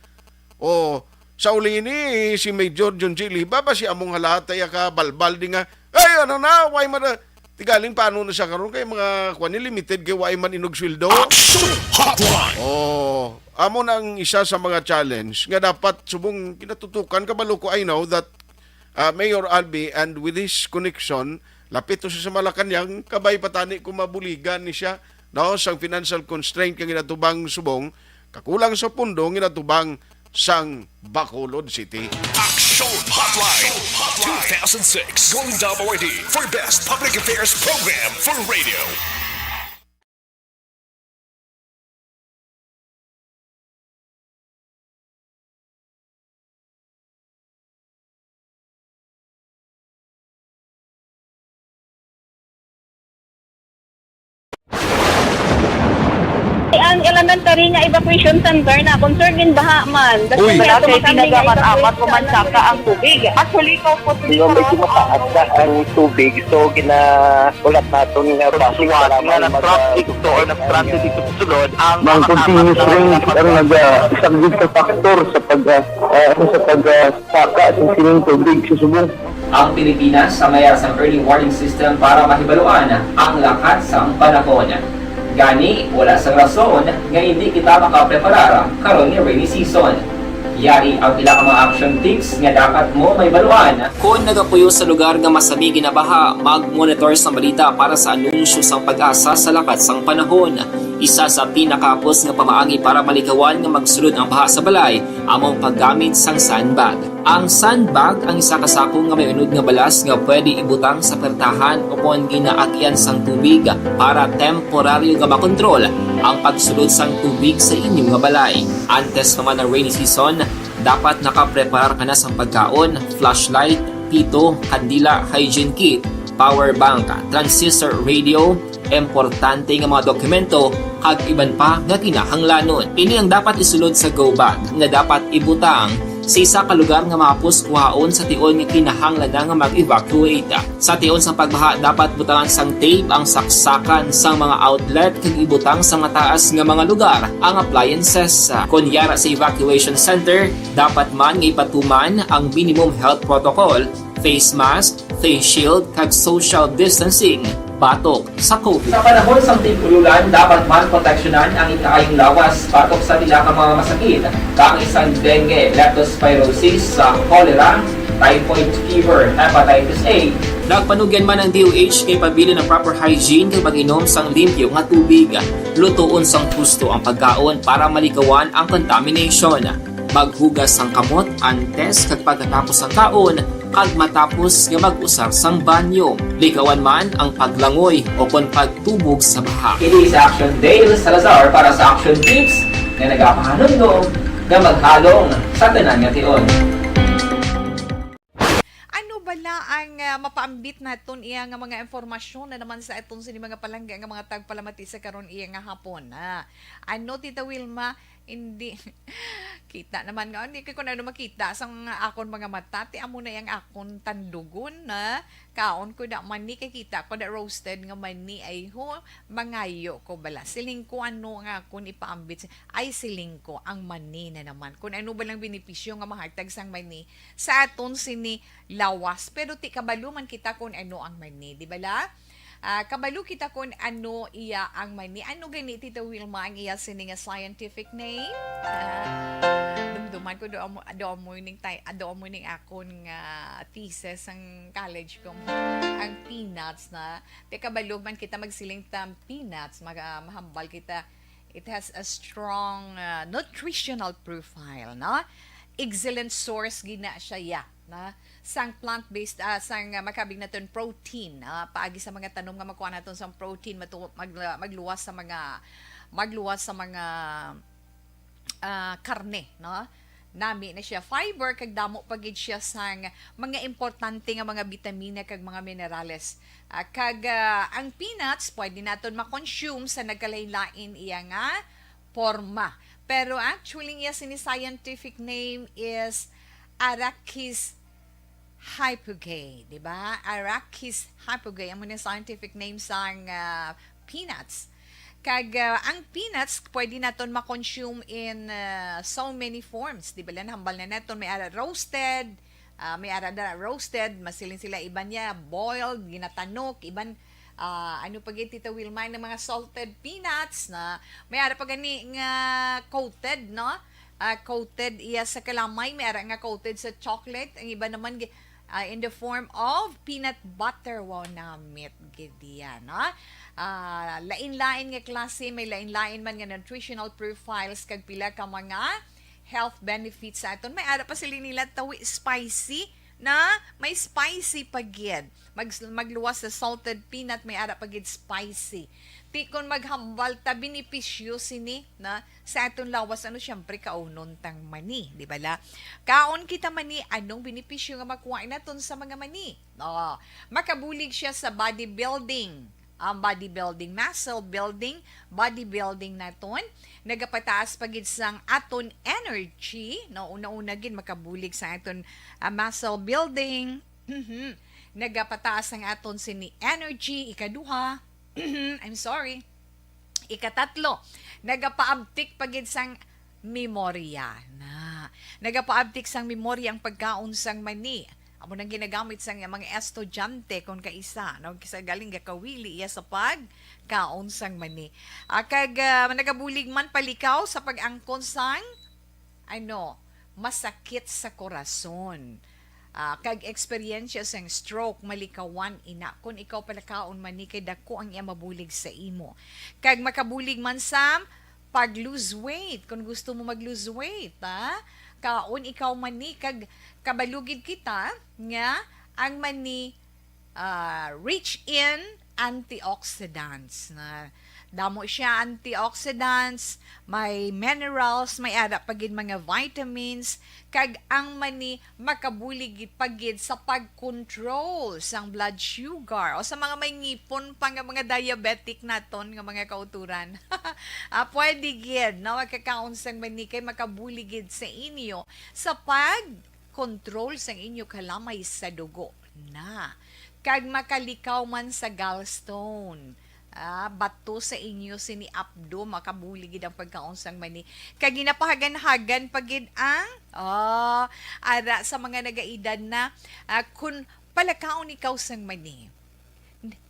O, sa uli ni si Major John G. Liba ba si among halatay ka balbal di nga, "Ay, ano na, why man na?" Tigaling paano na siya karon kay mga kuan ni limited kay why man inog sweldo? Action Hotline! Oh, amo na ang isa sa mga challenge nga dapat subong kinatutukan. Kabalo ko, I know that, ah, Mayor Albi and with his connection, lapit to siya sa Malacañang, kabay patani kung mabuligan ni siya, no, sang financial constraint kang ginatubang subong, kakulang sa pundo ginatubang sang Bacolod City. Action Hotline two thousand six Golden Dove Awardee for Best Public Affairs Program for Radio. Ang elementary nga evacuation center na concern gin baha man. Uy. Wala kay tinaga man amat ko man saka ang tubig. Actually, ko po Medyo mataas na ang tubig, so gina-, ulat naton nga basi nga lamang nag-traffic to or nag-transit dito sa sulod ang mga continuous rain ang nag-, ah, isang big factor sa pag, ah, ah, sa pag, ah, saka sa sining tubig sa subong. Ang Pilipinas ang may sang early warning system para mahibaluan ang lakat sang panahon. Gani, wala sang rason nga hindi kita makapreparar karon nga rainy season. Yari ang pila ka mga action tips nga dapat mo mahibaluan. Kon nagapuyo sa lugar nga masami ginabaha, mag-monitor sang balita para sa anunsyo sang PAGASA sa lakat sang panahon. Isa sa pinakahapos nga pamaagi para malikawan nga magsulod ang baha sa balay amo ang paggamit sang sandbag. Ang sandbag ang isa ka sako nga may unod nga balas nga pwede ibutang sa pertahan o kon ginaagian sang tubig para temporaryo nga makontrol ang pagsulod sang tubig sa inyo nga balay. Antes pa man ang rainy season, dapat nakapreparar ka na sang pagkaon, flashlight, pito, kandila, hygiene kit, power bank, transistor radio, importante nga mga dokumento, kag iban pa nga kinahanglanon. Ini ang dapat isulod sa go bag nga dapat ibutang sa isa ka lugar nga mahapos kuhaon sa tion nga kinahanglan na nga mag-evacuate. Sa tion sang pagbaha, dapat butangan sang tape ang saksakan sang mga outlet kag ibutang sa mataas nga mga lugar ang appliances. Kon yara sa evacuation center, dapat man nga ipatuman ang minimum health protocol, face mask, face shield, kag social distancing batok sa COVID. Sa panahon sang tig-ulan, dapat man proteksyonan ang ikaayong lawas batok sa pila ka mga masakit, kang isang dengue, leptospirosis, sa cholera, typhoid fever, hepatitis A. Nagpanugyan man ang D O H kay pabilin ang proper hygiene kag pag-inom sang limpyo nga tubig. Lutoon sang husto ang pagkaon para malikawan ang contamination. Maghugas sang kamot antes kag pagkatapos sang kaon, kag matapos nga mag-usar sang banyo. Likawan man ang paglangoy o kon pagtubog sa baha. Ini si Action Dale Salazar para sa Action Tips nga nagapahanumdom nga maghalong sa tanan nga tion. Ano bala ang ah, mapaambit naton iya nga mga impormasyon na naman sa aton sini mga palangga nga mga tagpalamati sa karon iya nga hapon? Ah, ano, Tita Wilma? Hindi. Kita naman nga, hindi ko na ano makita sa mga akon mga mata. Ti amo na yung akon tandugon na kaon ko da mani, kay kita ko da roasted nga mani. Ay ho, mangayo ko bala. Siling ko ano nga akon ipaambit. Ay, siling ko, ang mani na naman. Kung ano ba lang benepisyo nga mahatag sang mani sa aton sini lawas. Pero ti kabalo man kita kung ano ang mani, di bala? Ah, kabalo kita kung ano iya ang mani. Ano gani, Tita Wilma, ang iya sini nga scientific name? Ah, dumduman ko doon mo, doon mo ning tay, ah, doon mo ning akon nga thesis ang college ko. Ang peanuts na. Ti kabalo man kita magsiling tam peanuts, mag, ah, mahambal kita. It has a strong ah, nutritional profile, no? Excellent source gina siya ya, na sang plant-based, ah, sang ah, makabig naton protein, ah, paagi sa mga tanom nga makuha naton sang protein, matu- mag, magluwas sa mga magluwas sa mga ah, karne, no? Nami na siya fiber, kag damo pa gid siya sang mga importante nga mga bitamina kag mga minerales. Ah, kag ah, ang peanuts pwede naton ma-consume sa nagkalain-lain iya nga porma. Pero actually, iya sini scientific name is Arachis hypogae, di ba? Arachis hypogae, amo ni scientific name sang ah, peanuts. Kag ah, ang peanuts pwede naton ma-consume in ah, so many forms, di ba? Nahambal na naton, may ara roasted, ah, may ara na roasted, masiling sila, iban niya boiled, ginatanok, iban ah, ano pa gid, Tita Wilma, ng mga salted peanuts na may ara pa gani nga coated, no? Ah, coated iya sa kalamay, may ara nga coated sa chocolate, ang iba naman gi- ah, in the form of peanut butter. Wow, namit gid iya, no? Ah, lain-lain nga klase, may lain-lain man nga nutritional profiles kag pila ka mga health benefits sa aton. May ara pa sila nila tawi spicy, na may spicy pa gid. Mag, magluwas sa salted peanut, may ara pa gid spicy. Ti kon maghambal ta, benepisyo sini na sa aton lawas, ano, siyempre, kaunon tang mani, di ba la? Kaon kita mani, anong benepisyo nga makuha naton sa mga mani? Oh, makabulig siya sa body building. Ang body building, muscle building, body building naton, nagapataas pa gid sang aton energy, no? Una-una gid makabulig sa aton ah, muscle building. Mhm. Nagapataas ang aton sini energy, ikaduha. I'm sorry. Ikatatlo, nagapaabtik pa gid sang memorya. Na, nagapaabtik sang memorya ang pagkaon sang mani. Amo nang ginagamit sang mga estudyante kon kaisa, no? Kisa galing gakawili iya sa pagkaon sang mani. Ah, kag ah, nagabulig man palikaw sa pag-angkon sang, ano, masakit sa korason. Ah, kag eksperyensya sang stroke, malikawan ina kon ikaw palakaon mani kay dako ang iya mabulig sa imo. Kag makabulig man sa pag-lose weight, kung gusto mo mag-lose weight, ha? Kaon ikaw mani, kag kabalugid kita nga ang mani ah, rich in antioxidants. Na damo siya antioxidants, may minerals, may ara pa gid mga vitamins, kag ang mani makabulig pa gid sa pag-control sang blood sugar o sa mga may ngipon pa nga mga diabetic naton nga mga kauturan. Ah, pwede gid, no? Magkakaon sang mani kay makabulig gid sa inyo sa pag control sang inyo kalamay sa dugo na, kag makalikaw man sa gallstone. Ah, bato sa inyo sini apdo, makabulig gid ang pagkaon sang mani. Kag ginapahagan-hagan pa gid ang, ah, ara sa mga nagaedad na, ah, kun palakaon ikaw sang mani,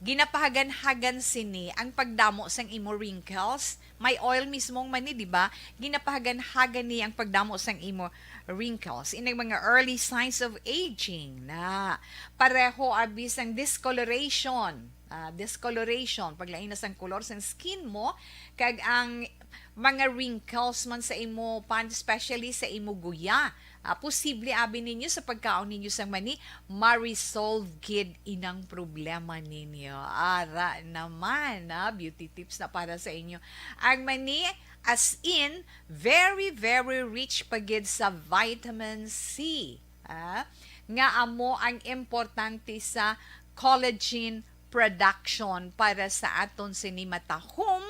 ginapahagan-hagan sini ang pagdamo sang imo wrinkles. May oil mismo ang mani, di ba? Ginapahagan-hagan ni ang pagdamo sang imo wrinkles. Inang mga early signs of aging na pareho abi sang discoloration. ah, discoloration, paglain na sang kolor sang skin mo, kag ang mga wrinkles man sa imo pan, especially sa imo guya. Ah, posible abi ninyo sa pagkaon ninyo sang mani, ma-resolve gid inang problema ninyo. Ara naman, ah, beauty tips na para sa inyo. Ang mani, as in, very, very rich pa gid sa vitamin C, ah, nga amo ang importante sa collagen production para sa aton sini matahom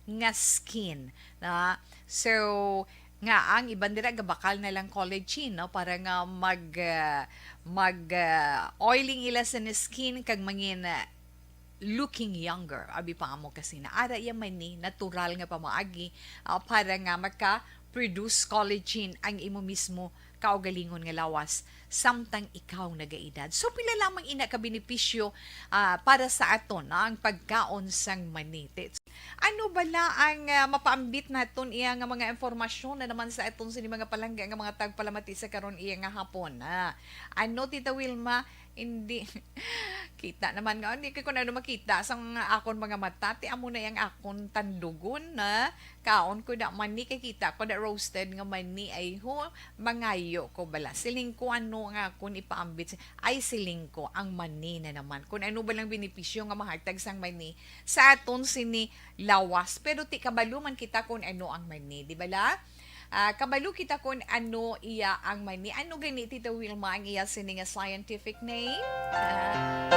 nga skin, na. So, nga ang iban dira gabakal na lang collagen, no, para nga mag, ah, mag, ah, oiling ila sa skin kag mangin, ah, looking younger. Abi pa amo kasi na ara iya man ni natural nga pamaagi, ah, para nga maka-produce collagen ang imo mismo kaugalingon nga lawas samtang ikaw nagaedad. So, pila lamang ina ka benepisyo, ah, para sa aton, no, ang pagkaon sang mani? Te-, ano bala ang, ah, mapaambit naton iya nga mga impormasyon na naman sa aton sini mga palangga nga mga tagpalamati sa karon iya nga hapon, ah? Ano, Tita Wilma? Hindi. Kita naman nga, hindi ko na makita sa mga akon mga mata. Ti amo na yang akon tandugon na kaon ko da mani, kay kita ko da roasted nga mani. Ay ho, mangayo ko bala. Siling ko, ano nga akon ipaambit sa, ay, siling ko, ang mani na naman. Kung ano ba lang benepisyo nga mahatag sang mani sa aton sini lawas. Pero ti kabalo man kita kung ano ang mani, di bala? Ah, kabalo kita kung ano iya ang mani. Ano gani, Tita Wilma, ang iya sini nga scientific name? Ah,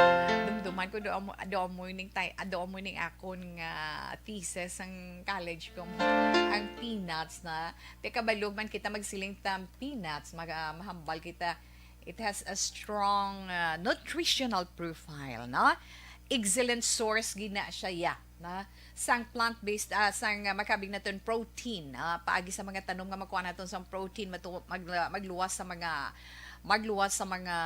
dumduman ko, do amo, do amo ning tay-, do amo ning akon nga thesis sang college ko, ang peanuts na. Ti kabalo man kita magsiling ta peanuts, mag-, ah, mahambal kita. It has a strong, ah, nutritional profile, no? Excellent source gina siya, ya, na sang plant-based, ah, sang, ah, makabig naton protein, ah, paagi sa mga tanom nga makuha naton sang protein, matu-, mag-, magluwas sa mga, magluwas sa mga,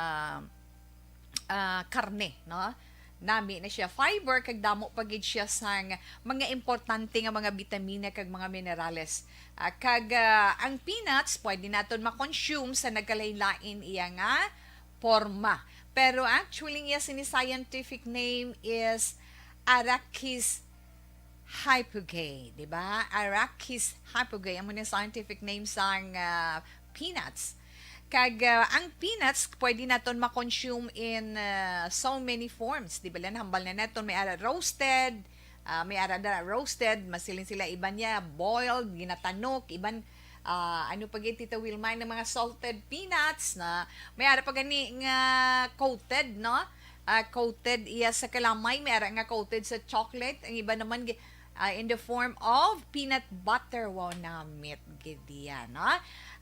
ah, karne, no? Nami na siya fiber, kag damo pa gid siya sang mga importante nga mga bitamina kag mga minerales. Ah, kag, ah, ang peanuts pwede naton ma-consume sa nagkalain-lain iya nga porma. Pero actually, iya sini scientific name is Arachis hypogae, di ba? Arachis hypogae, amo ni scientific name sang, ah, peanuts. Kag, ah, ang peanuts, pwede naton ma-consume in, ah, so many forms. Di ba, lang hambal na naton, may ara roasted, ah, may ara da roasted, masiling sila iban niya, boiled, ginatanok, iban, ah, ano pa gid, Tita Wilma, ng mga salted peanuts na may ara pa gani nga coated, no? Ah, coated iya sa kalamay, may ara nga coated sa chocolate, ang iba naman gi-, ah, in the form of peanut butter. Wow, namit gid iya, no?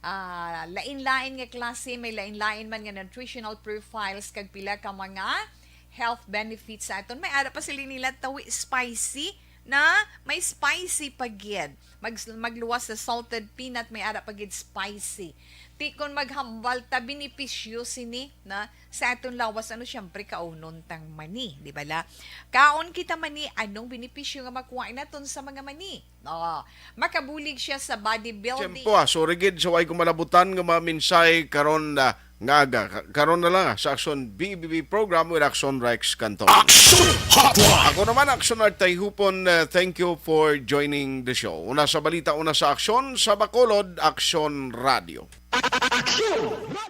Ah, lain-lain nga klase, may lain-lain man nga nutritional profiles kag pila ka mga health benefits sa aton. May ara pa sila nila tawi spicy, na may spicy pa gid. Mag-, magluwas sa salted peanut, may ara pa gid spicy. Ti kon maghambal ta benepisyo sini na sa aton lawas, ano, siyempre, kaunon tang mani, di ba la? Kaon kita mani, anong benepisyo nga makuha naton sa mga mani? Oh, makabulig siya sa body building. Tiyempo, ah, sorry gid sa way ko malabutan nga mga mensahe karon na nga aga. Ka-, karon na lang, ah, sa Aksyon B B B program with Aksyon Rex Canton. Aksyon Hotline! Ako naman, Aksyon Art Tayhupon, uh, thank you for joining the show. Una sa balita, una sa aksyon, sa Bacolod, Aksyon Radio. Aksyon!